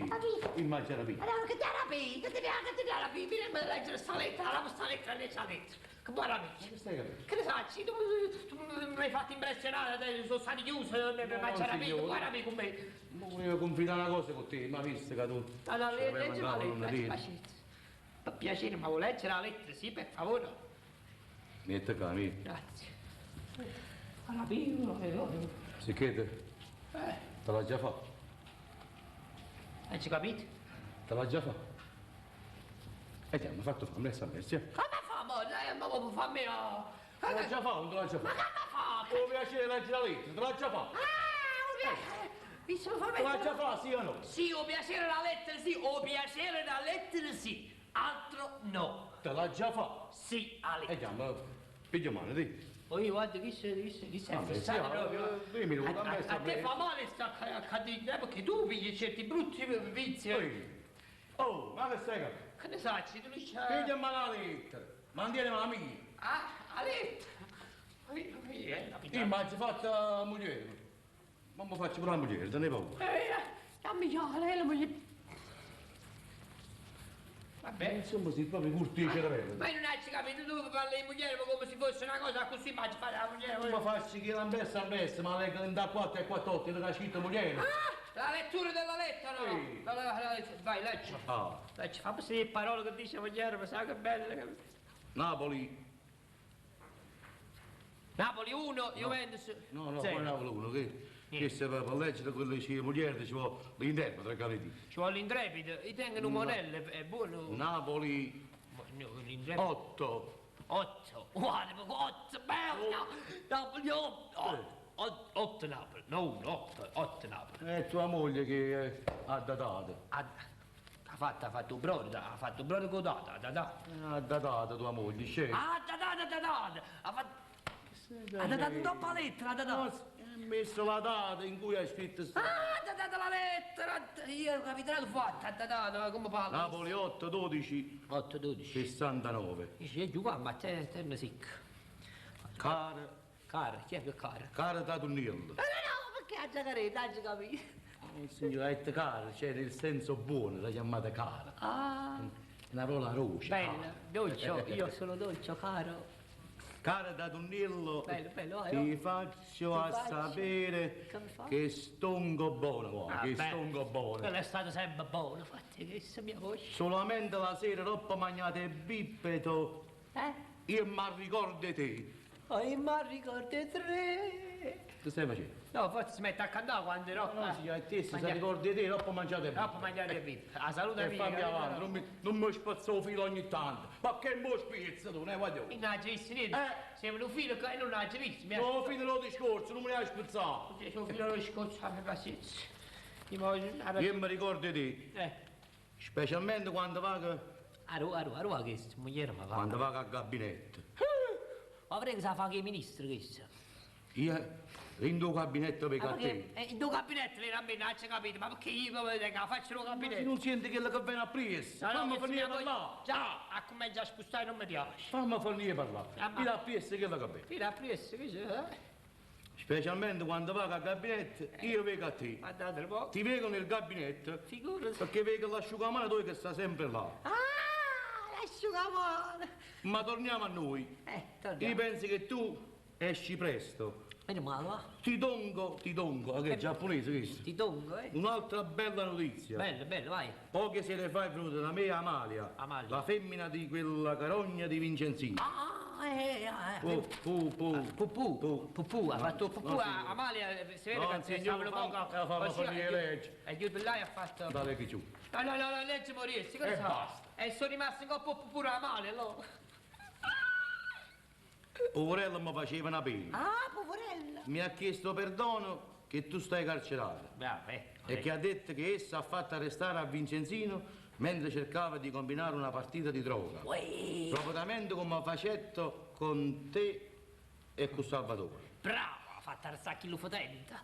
Immagino arrabbiare. Allora, che ti arrabbi? Che ti arrabbi? Vieni a leggere sta lettera, la sta lettera, sta lettera. Che buona amica. Che stai capendo? Che ne sai? Tu mi hai fatto impressionare, sono stati chiusi, mi No, hai arrabbiato, signore. guarda con me. Ma volevo confidare una cosa con te, ma visto che tu... Allora, ci avevi leggi la mandato una lettera, dire. pazienza. Per piacere, ma vuoi leggere la lettera? Sì, per favore. Niente qua, mio. Grazie. Alla piccola, Se chiede, te l'ha già fatta. Hai capito? Te l'ha già fatta. E ti hanno fatto fare, messa a me, sì. Come fa, mo? Ma come fa a me? Te l'aggia fa o non te l'aggia fa? Ma che fa? O piacere leggere la lettera, te l'aggia fa? Ah, o piacere! Mi sono Te l'aggia fa, sì o no? Sì, o piacere la lettera sì, o piacere la lettera sì. Altro no. Te l'aggia fa? Sì, Ale. E chiama, piglia mano, di. Oh, io guarda, chi sei, chi sei, chi sei Ah, beh, fissato sì, proprio. 2 minuti, A, a me a, sta a te bene. fa male sta cadita, perché tu pigli certi brutti vizi. Oh, ma che stai capendo? Che ne sai, tu dici... eh, Piglia mano la lettera, mantieni la mia. Ah, la lettera. Io mi ha fatta moglie. Ma mi faccio pure la moglie, te ne paura. Dammi già, lei la moglie... Vabbè. Insomma, sei proprio curto di cervello. Ma io non hai capito, tu parli di moglie ma come se fosse una cosa così, ma ci fai la moglie. Ma faccio che l'ambessa ambessa, ma leggo da 4 e 4 8, che ha scritto moglie. Ah, la lettura della lettera, no? Sì. Vai, leggi. Ah, Leggi, fammi sentire le parole che dice moglie, ma sai che belle. che- Napoli. Napoli 1, Juventus. No, no, zero. poi Napoli 1, che se per leggere quello che dice moglie ci vuole l'interprete, capito? Ci vuole l'intrepido, io tengo un monello, è buono. Napoli No, l'intrepido. 8. 8, guarda, 8, bello! Napoli 8, 8 Napoli, no 1, 8, 8 Napoli. È tua moglie che ha datato. Ha, ha fatto un brodo, ha fatto un brodo con data, da da. Ha datato tua moglie, scegli. Ah, da da da da da, ha fatto... Ha dato dopo la lettera, ha dato. Ha messo la data in cui ha scritto sta. Ah, ha dato la lettera, io ho capito fatto, ha dato, come parla? Napoli 8, 12. 8, 12. 69. Dice, giù ma te, te ne sicca. Cara. Cara, chi è più cara? Cara Taturnillo. No, no, perché ha già capito, ha già capito. Il signore ha detto cara, cioè nel senso buono, la chiamata cara. Ah. È una parola roce. Bella, dolce, io sono dolce, caro. Cara Taturnillo, Bello, bello, vai, ti vai. faccio Ti a faccio. sapere Come fa? che stongo buono, guarda, Ah, che beh. stongo buono. Quello è stato sempre buono, fatti che se mia voce. Solamente la sera dopo mangiate e bippeto, Eh? io mi ricordo di te. Oh, io mi ricordo tre. Che stai facendo? No, forse si mette a cantare quando no. No, signora, te se si ricordi di te, dopo mangiate e Dopo mangiate e bip. La salute E mia. fammi capito? avanti, non mi spazzo il filo ogni tanto. Ma che mo spizza tu, ne voglio? Io non ho visto niente. Sembra un filo che non ho visto. Mi ha- No, fino lo discorso, non me ne hai spezzato. C'è un filo dello discorso, abbi pazienza. Io voglio... Io mi ricordo di te, Eh. specialmente quando vago, Aru, aru, aru, che moglie ma va. quando vago al gabinetto. Ma prego, sa fa che ministro questo. Io rindo il gabinetto per Ah, te. perché eh, il tuo gabinetto lei non ha capito, ma perché io come che faccio il Ma gabinetto? non senti quello che viene appresso. No, no, Fammi che finire se mi parlare. Già, a comincia a spostare non mi piace. Fammi finire parlare. Ah, ma- Io appresso quello che viene. Fino appresso, che c'è? Eh? Specialmente quando vago al gabinetto, io vedo a te. Guardate un po'. Ti vedo nel gabinetto. Figurati. Perché vedo l'asciugamano tuo che sta sempre là. Ah, l'asciugamano. Ma torniamo a noi. Torniamo. Io penso che tu esci presto. Meno male, va. Ti dongo, ah, che è giapponese questo. Ti dongo, eh. Un'altra bella notizia. Bello, bello, vai. Poche sere fa è venuta da me Amalia, Amalia. la femmina di quella carogna di Vincenzino. Ah, eh. Pu, pu, pu. Pupù, pupù, ha fatto pupù, No, a- signore. Amalia, si vede No, che signore, stavano fammi- poco. fammi Poi finire legge. E giù là e ha fatto... Dale che giù. No, no, no, no, legge morire, cosa E sa? basta. E sono rimasto in coppa pure Amalia, allora. Poverella mi faceva una pena. Ah, poverella. Mi ha chiesto perdono che tu stai carcerato. Bravo, eh. E che ha detto che essa ha fatto arrestare a Vincenzino mentre cercava di combinare una partita di droga. Uè. Propriamente come facetto con te e con Salvatore. Bravo, ha fatto arrestare chi lo fotenta.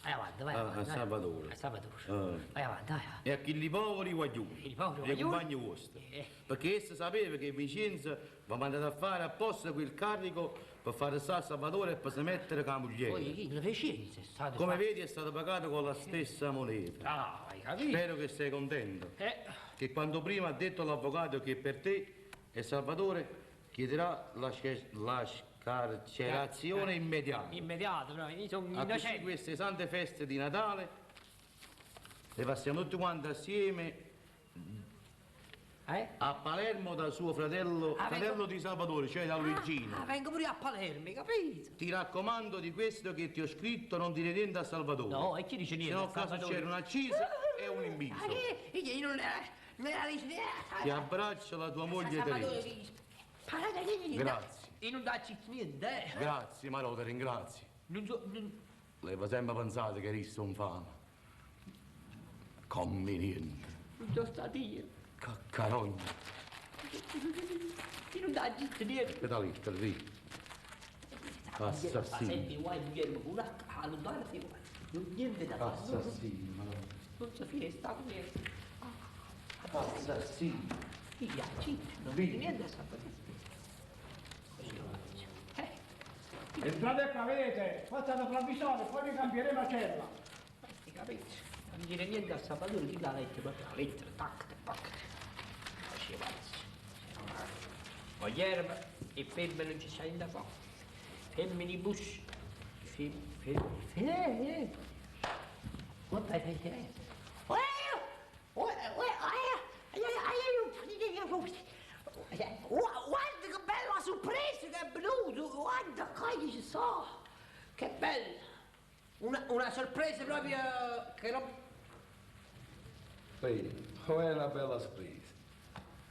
Vai avanti, vai Ah, avanti. a vai. Salvatore. A Salvatore. Ah. Vai avanti, vai avanti. E a chi li poveri guaglioni, I poveri i guaglioni. compagni vostri. Eh. Perché essa sapeva che Vincenzo va mandato a fare apposta quel carico per far arrestare Salvatore e per si mettere con la moglie. Poi chi le fece? È stato Come fatto. vedi è stato pagato con la stessa moneta. Ah, hai capito? Spero che sei contento. Eh. Che quando prima ha detto all'avvocato che per te e Salvatore chiederà la scarcerazione immediata. Immediato, però io sono A così innocente. queste sante feste di Natale le passiamo tutti quanti assieme Eh? a Palermo da suo fratello, Ah, fratello vengo- di Salvatore, cioè da Luigino. Ah, vengo pure io a Palermo, hai capito? Ti raccomando di questo che ti ho scritto, non dire niente a Salvatore. No, e chi dice niente Se no a a caso Salvatore? c'era un'accisa e un invito. Ah, che? Io non era... Non era Ti abbraccio la tua moglie Teresa. Grazie. Io non daccio niente, eh. Grazie, Marò, ti ringrazio. Non so... Non... L'avevo sempre pensato che eri un infame. Conveniente. Non sono stato io. Caccarogna. Io non daccio niente. Che da lì, te lo dico. Assassino. Senti, guai, Guglielmo, una a lontano ti vuoi. Non niente da fare. Assassino, Marò. Non so fine, sta con me. Assassino. Figlia, ciccio, non vedi niente da fare. Entrate qua, vedete? Qua state provvisorio, poi vi cambieremo a cella. Ti capisci? Non dire niente a Salvatore, chi l'ha letto proprio la lettera, tac, tac. Faceva pazzo. Voglierma e femmine non ci sta niente da fare. Femmine bus. Femmine. Guarda che è. Guarda che bella sorpresa che è venuto, guarda qua ci so, che bella, una sorpresa proprio che non... Sì, è una bella sorpresa.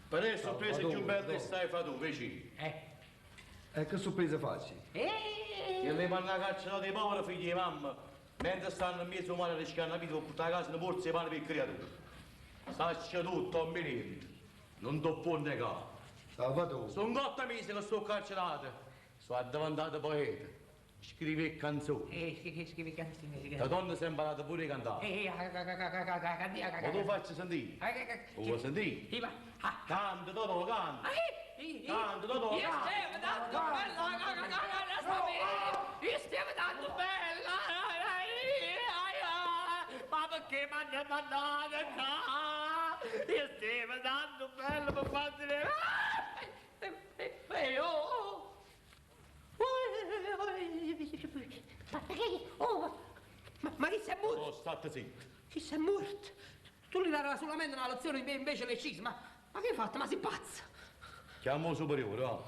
Per è sorpresa più Salvatore, bella che no. stai fa tu, vicino. E che sorpresa faccio? E le vanno a cacciare dei poveri figli di mamma, mentre stanno in mezzo mare a rischiare la vita per portare a casa una borsa di pane per creature. Saccia tutto, non niente. Non ti può negare. Salvatore. Sono 8 mesi che sto carcerato. Sono diventato poeta. Scrive canzoni. Che scrive canzoni? Da donna si è imparata pure a cantare. Ma tu faccio sentire? Lo vuoi sentire? Sì, ma... Canta, Totò, canta. Canta, Totò, Io canta. stiamo dando bella, io stiamo dando bella, ma perché mi hanno mandato qua? Io stiamo dando bella per farti... Oh, oh, ma chi sei morto? Oh, state zitto. Chi sei morto? Tu gli dai solamente una lezione, invece le cisma. Ma che hai fatto? Ma sei pazzo? Chiamo il superiore, va.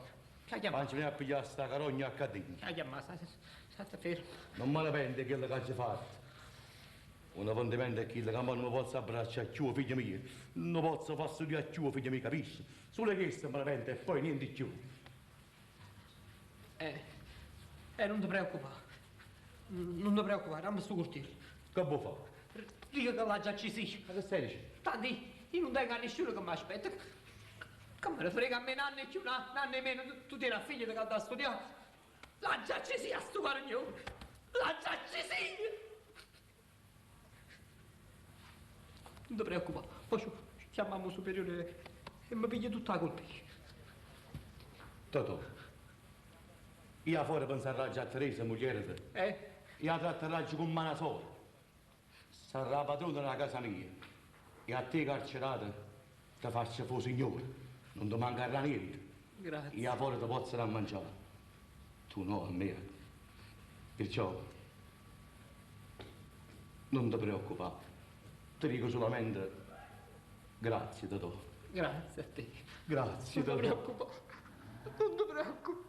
Che chiama? Facci venire a pigliare sta carogna a catena. Che chiama? State fermo. Non me ne pente quello che ci fatto. Un appuntamento è quello che non mi posso abbracciare più, figlio mio. Non posso far studiare più, figlio mio, capisci? Solo questo me ne pente e poi niente più. Non ti preoccupare. Non ti preoccupare, dammi sto cortile. Che vuoi fare? Dico che l'ha già ci Ma che stai dicendo? Tanto io non tengo a nessuno che mi aspetta. Che me ne frega a me un anno e più, un anno e meno. Tu tieni a figlia che ha da studiare. L'ha già ci a sto caragnone. L'ha già ci Non ti preoccupare. Poi chiamiamo superiore e mi piglia tutta la colpa. Totò, io fuori penserò già a Teresa, moglie. Eh? Io la tratterò come una sola. Sarà padrona della casa mia. E a te carcerato ti faccio fu signore. Non ti mancherà niente. Grazie. Io fuori ti posso da mangiare. Tu no, a me. Perciò non ti preoccupare. Ti dico solamente grazie, Totò. Grazie a te. Grazie, Non ti Totò. preoccupare. Non ti preoccupare.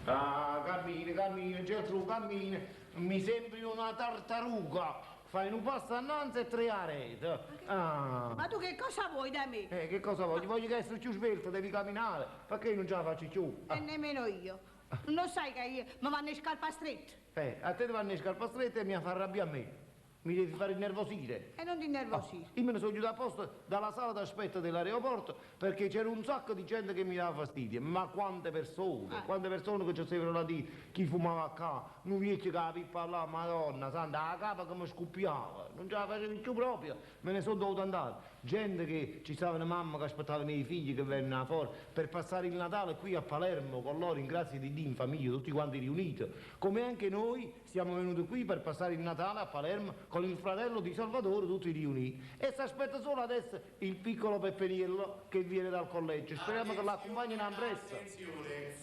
Ah, cammina, cammina, Geltrude, cammina. Mi sembri una tartaruga. Fai un passo innanzi e tre a rete. Ah. Ma tu che cosa vuoi da me? Che cosa voglio? Voglio che essere più svelto, devi camminare, perché io non ce la faccio più. E nemmeno io. Non sai che io mi vanno in scarpa stretta. A te ti vanno in scarpa stretta e mi fa arrabbiare a me. Mi devi fare innervosire. E non ti innervosire. Io me ne sono chiuso apposta dalla sala d'aspetto dell'aeroporto perché c'era un sacco di gente che mi dava fastidio. Ma quante persone, quante persone che ci stavano là di chi fumava qua, un vecchio che la pippa là, madonna, santa, la capa che mi scoppiava. Non ce la facevo più proprio, me ne sono dovuto andare. Gente che ci stavano mamme che aspettavano i figli che venivano da fuori per passare il Natale qui a Palermo con loro in grazia di Dio in famiglia, tutti quanti riuniti. Come anche noi siamo venuti qui per passare il Natale a Palermo con il fratello di Salvatore, tutti riuniti. E si aspetta solo adesso il piccolo Peppeniello che viene dal collegio. Speriamo che l'accompagnino a presto. Attenzione.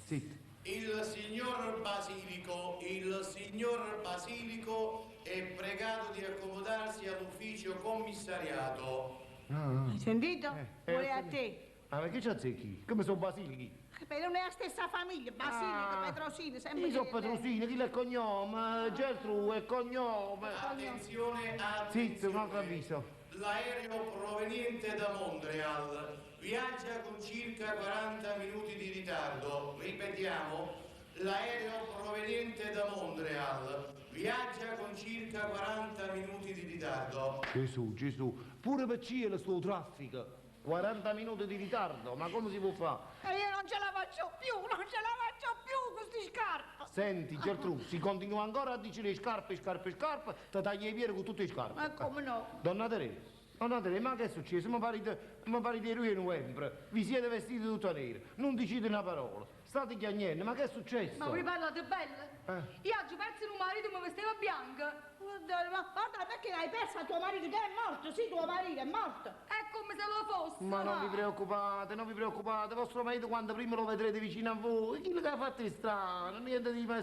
Zitto. Il signor Basilico, il signor Basilico è pregato di accomodarsi all'ufficio commissariato. Ah, Hai sentito? Eh, Vuole ho a te. Ma perché c'è azzecchi? Come sono basilichi? Beh, non è la stessa famiglia, Basilico, Ah. Petrosino, sempre Io sono che- Petrosino, chi è il cognome? Geltru è il cognome. Attenzione, Zitto, un altro attenzione. avviso. L'aereo proveniente da Montreal viaggia con circa 40 minuti di ritardo. Ripetiamo, l'aereo proveniente da Montreal viaggia con circa 40 minuti di ritardo. Gesù, Gesù, pure per cielo sto traffico. 40 minuti di ritardo, ma come si può fare? E io non ce la faccio più, non ce la faccio più con queste scarpe. Senti, Geltru, si continua ancora a dire le scarpe, scarpe, scarpe, ti tagli i piedi con tutte le scarpe. Ma come no? Donna Teresa, donna Teresa, ma che è successo? Mi pare di, mi pare di 2 novembre, vi siete vestiti tutta nera, non dicete una parola, state chiagnendo, ma che è successo? Ma voi parlate bella? Eh. Io oggi perso un marito mi vestiva bianca. Guarda, ma guarda perché l'hai persa tuo marito che è morto? Sì, tuo marito è morto. È come se lo fosse. Ma non vi preoccupate, non vi preoccupate, vostro marito quando prima lo vedrete vicino a voi, quello che ha fatto è strano, niente di mai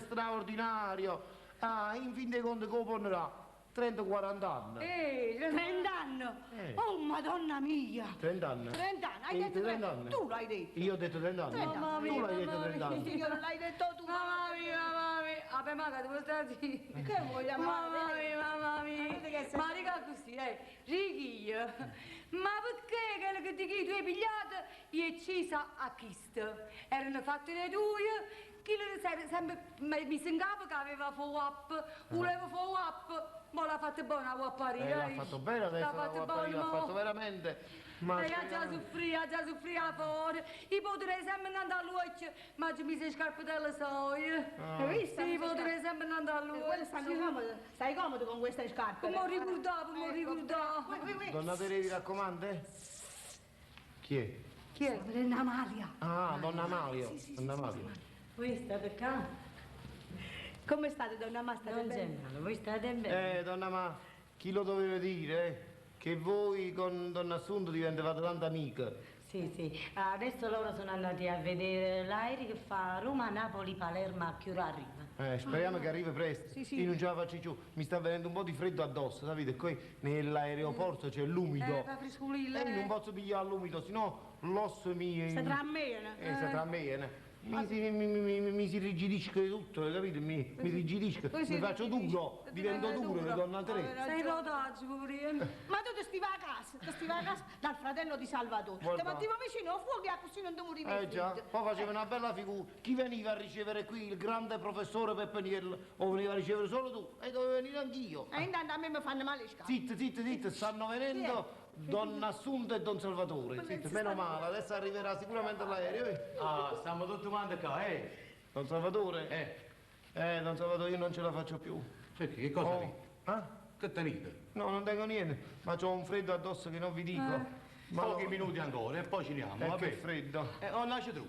straordinario. Ah, in fin dei conti come porrà? 30-40 anni. Ehi, 30 anni. Eh. Oh, madonna mia. 30 anni? 30 anni, hai Eh, detto 30 anni? Tu l'hai detto. Io ho detto 30 anni. 30 Mamma mia, Tu l'hai detto mamma 30 anni. Io non l'hai detto tu. Mamma mia, mamma mia. Vabbè, ma che devo stare zitto. Che vuoi la Mamma madre? mia, mamma mia. Guarda che sei- Ma dica così, Richio. Ma perché quello che ti tu hai pigliato e uccisa a chisto? Erano fatte le tue, chi lo era sempre messo in capo che aveva fatto up, voleva fare up, ma l'ha fatta buona la guapparia. Eh, l'ha fatto bene adesso L'ha la fatta guapparia, buona, l'ha mo. fatto veramente. Ma E ha già soffrì, ha già soffrì a fuori. Io potrei sempre andare all'occhio, ma ci mise le scarpe della soia. Ah. Hai visto? Sì, potrei sempre andare Eh, Quelle stanno all'occhio. comode. Stai comodo con queste scarpe. Come ricordavo, mi ricordavo. Ui, ui, ui. Donna Teresa, vi raccomanda? Chi è? Chi è? Donna Amalia. Ah, donna Amalia. Donna Amalia. Voi state qua? Come state, donna Ama? State Non c'è bene? male, voi state bene. Donna Ma, chi lo doveva dire? eh? Che voi con Donna Assunto diventavate tanta amica. Sì, sì. Adesso loro sono andati a vedere l'aereo che fa Roma, Napoli, Palermo, a che ora arriva. Speriamo che arrivi presto. Sì, sì. Io non ce la faccio più. Mi sta venendo un po' di freddo addosso, sapete? Qui nell'aeroporto c'è l'umido. Fa frescolilla. E io non posso pigliare l'umido, sennò l'osso mi... Si trammena. Si trammena. Mi si, mi, mi, mi, mi si irrigidisce tutto, hai capito? Mi, mi irrigidisce, Poi si mi faccio irrigidisce. duro, divento duro, Duro. donna Teresa. Sei rodaggio, poverino. Ma tu ti stai a casa, ti stai a casa dal fratello di Salvatore. Guarda. Ti mettevo vicino al fuoco e così non ti morivi. Eh già, poi faceva una bella figura. Chi veniva a ricevere qui il grande professore Peppeniello? O veniva a ricevere solo tu? E dovevo venire anch'io. E intanto a me mi fanno male le scarpe. Zitto, zitto, zitto, stanno venendo Donna Assunta e Don Salvatore. Zitto, meno male, adesso arriverà sicuramente l'aereo. eh. Ah, stiamo tutti quanti qua, eh? Don Salvatore? Eh. Don Salvatore, io non ce la faccio più. Perché? Che cosa Oh. avete? Ah? Che tenete? No, non tengo niente, ma c'ho un freddo addosso che non vi dico. Ma Pochi no- minuti ancora e poi ci andiamo, va che bene? freddo. Oh, lascia tu.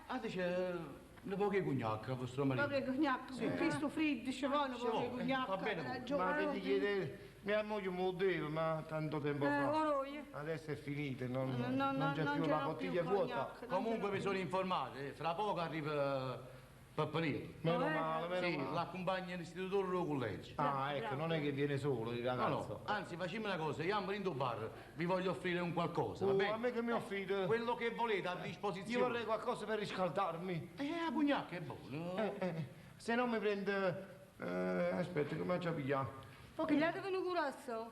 Ah, dice, un poche cognac a vostro marito. Poche cognac, Sì. Cristo freddo, ci vogliono Ci poche vuole, cognac. va bene hai pure. ragione. Ma che ti chiedete? Mia moglie me lo deve, ma tanto tempo fa. Ora io. Adesso è finita, non, No, no, non c'è non più, ce la l'ho bottiglia più, è vuota. cognac. Comunque mi sono informato, fra poco arriva Pappanino. Meno male, meno Sì, male. l'accompagna l'istitutore del collegio. Ah, ecco, non è che viene solo il No, ragazzo. no, anzi facciamo una cosa, io andro in bar, vi voglio offrire un qualcosa, va Oh, bene? a me che mi offrite? Quello che volete a disposizione. Io vorrei qualcosa per riscaldarmi. La cognac è buono. Se non mi prende... aspetta, come faccio a pigliare? Pigliatevi un curasso.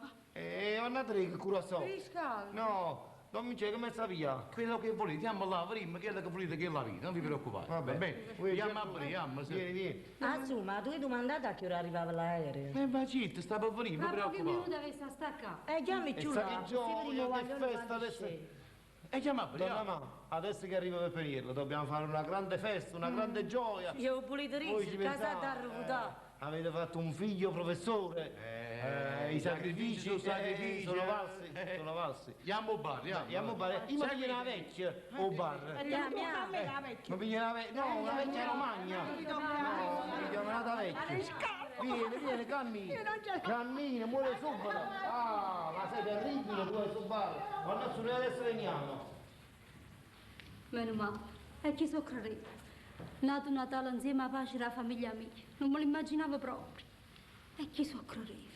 Andate che curassò. Riscaldo. No, non mi c'è, come sta via? Quello che volete, andiamo là, prima, quello che volete che è la vita, non vi preoccupate. Va Va bene. bene. Voi, Andiamo a certo- aprire, andiamo, sì. Vieni, vieni. Ah, su, ma tu hai domandato a che ora arrivava l'aereo? Va zitto, sta per venire, non Tra vi pochi preoccupate. minuti avessi a staccare. Chiami E giù sa là, che così gioia, vediamo che guaglione festa quando adesso. scende. E chiama a aprire, Donna Ma, adesso che arriva per Peniello dobbiamo fare una grande festa, una grande gioia. Io ho pulito Voi riso, ci casa pensate, da rivotare. Avete fatto un figlio professore. I sacrifici sono sacrifici, sono eh. valsi, sono valsi. Andiamo al bar, andiamo. Andiamo al bar. Io mi piglio una vecchia al bar. Andiamo, andiamo. Mi piglio una vecchia, no, una vecchia romagna. No, mi piglio una vecchia. Vieni, vieni, cammina. Cammina, muore subito. Ah, ma sei terribile tu questo bar. Ma noi adesso veniamo. Meno male, e chi so credeva. Nato Natale insieme a pace la famiglia mia, non me lo immaginavo proprio. E chi so credeva.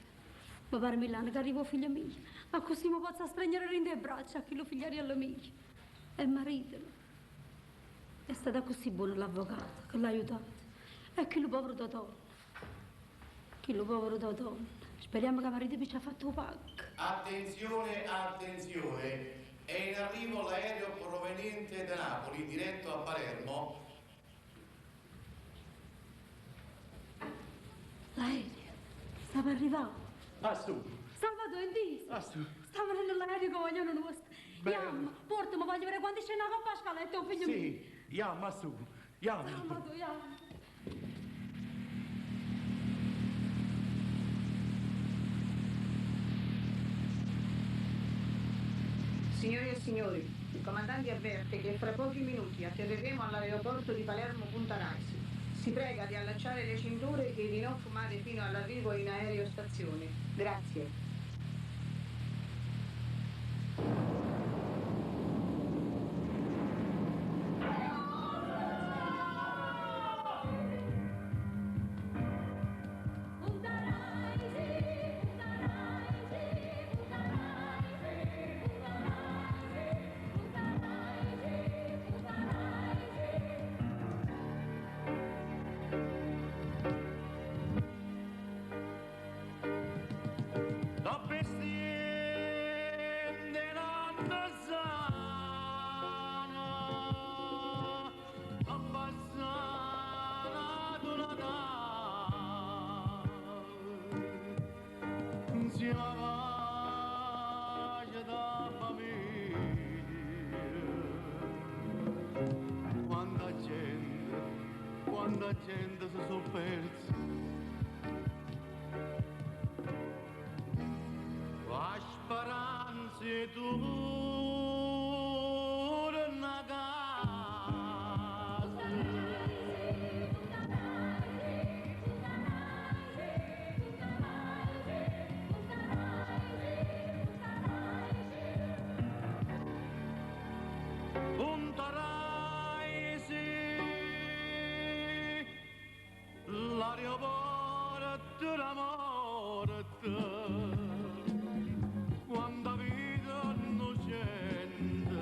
Mi pare Milano che arrivò figlio mio, ma così mi posso stringere in le braccia a chi lo figliariello mio. E maritelo. È stata così buono l'avvocato che l'ha aiutato. E chi lo povero Totò. Chi lo povero Totò. Speriamo che marito mi ci ha fatto pacco. Attenzione, attenzione, è in arrivo l'aereo proveniente da Napoli, diretto a Palermo. L'aereo stava arrivando. Ah, su. Salvatore, indis. Ah, su. Stava nell'aereo con vogliono nostro. Yam, portami, voglio vedere quando c'è una coppa a scaletta, un figlio mio. Sì, yam, su. Yam. Salvatore, yam. Signore e signori, il comandante avverte che fra pochi minuti atterreremo all'aeroporto di Palermo Punta Raisi. Si prega di allacciare le cinture e di non fumare fino all'arrivo in aerostazione. Grazie. La pestiende l'anno sana, la passana d'una insieme a pace da famiglia. Quanta gente si sono persa. La speranza è torna a casa. Punta Raisi, l'aeroporto della morte. Quando vita innocente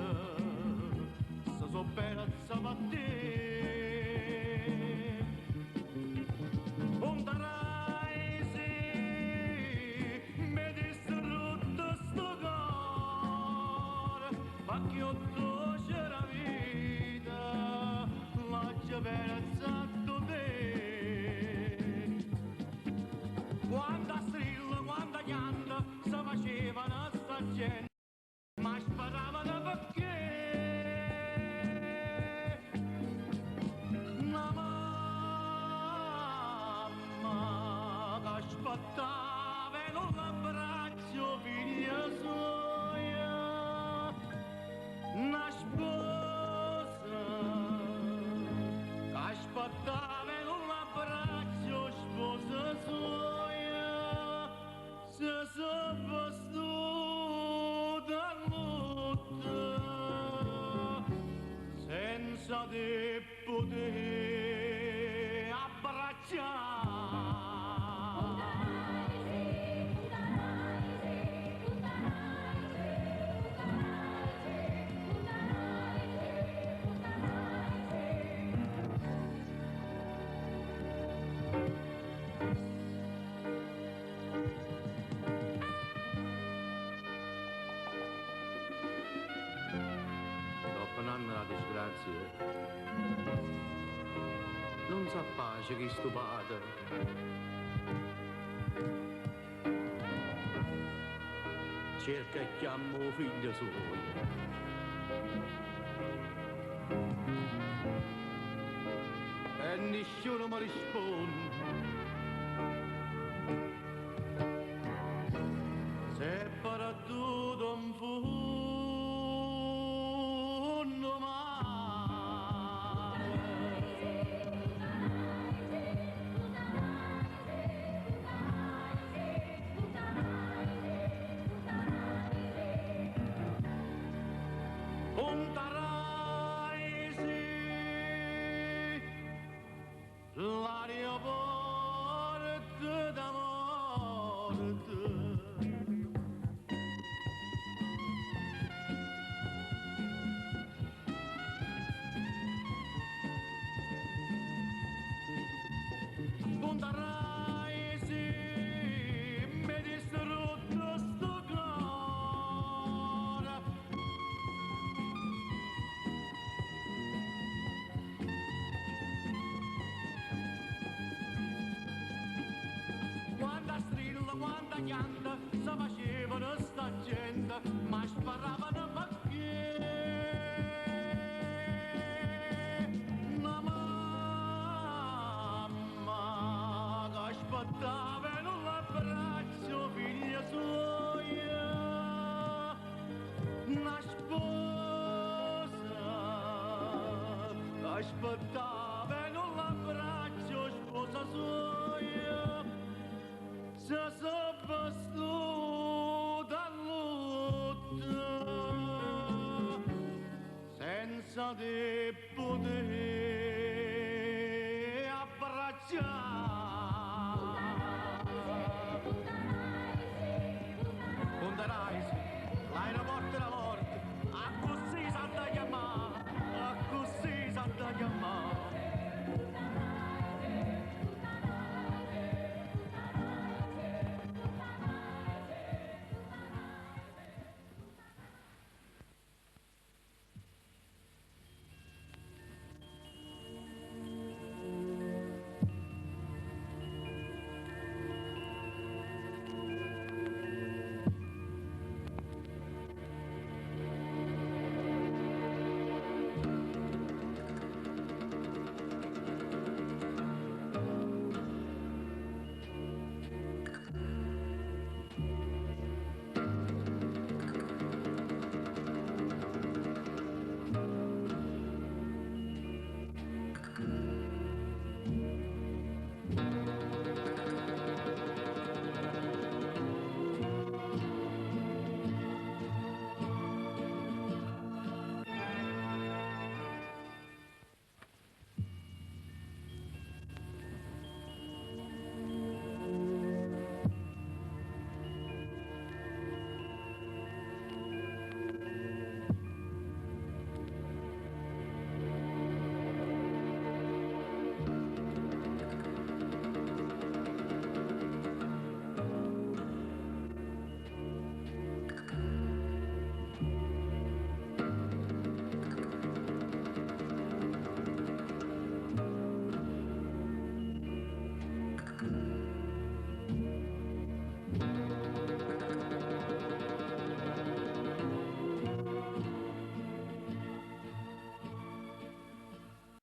si sono persa per te. Punta Raisi, mi distrutto sto cuore, ma che ho c'era vita, l'ho già persa tu te. Quando strilla, quando pianta, si faceva una sta gente, ma sparavano perché una mamma che aspettava e non l'abbraccio figlia sua, una sposa che aspettava e non l'abbraccio sposa sua, se sono vestuta a lutto senza di poter abbracciare. Dopo un anno la disgrazia, non sa pace chi stupata. Cerca e chiama il figlio suo. E nessuno mi risponde. perduto in fondo mare. Punta Raisi, l'aeroporto da morte. Punta Raisi, mi distrutto sto cuore. Quando strilla, quando chianta, si facevano sta gente, ma sparavano perché una mamma che aspettava in un abbraccio figlia sua, una sposa che aspettava in un abbraccio sposa sua. Se so vestuta a lutto senza di poter abbracciare. Punta Raisi,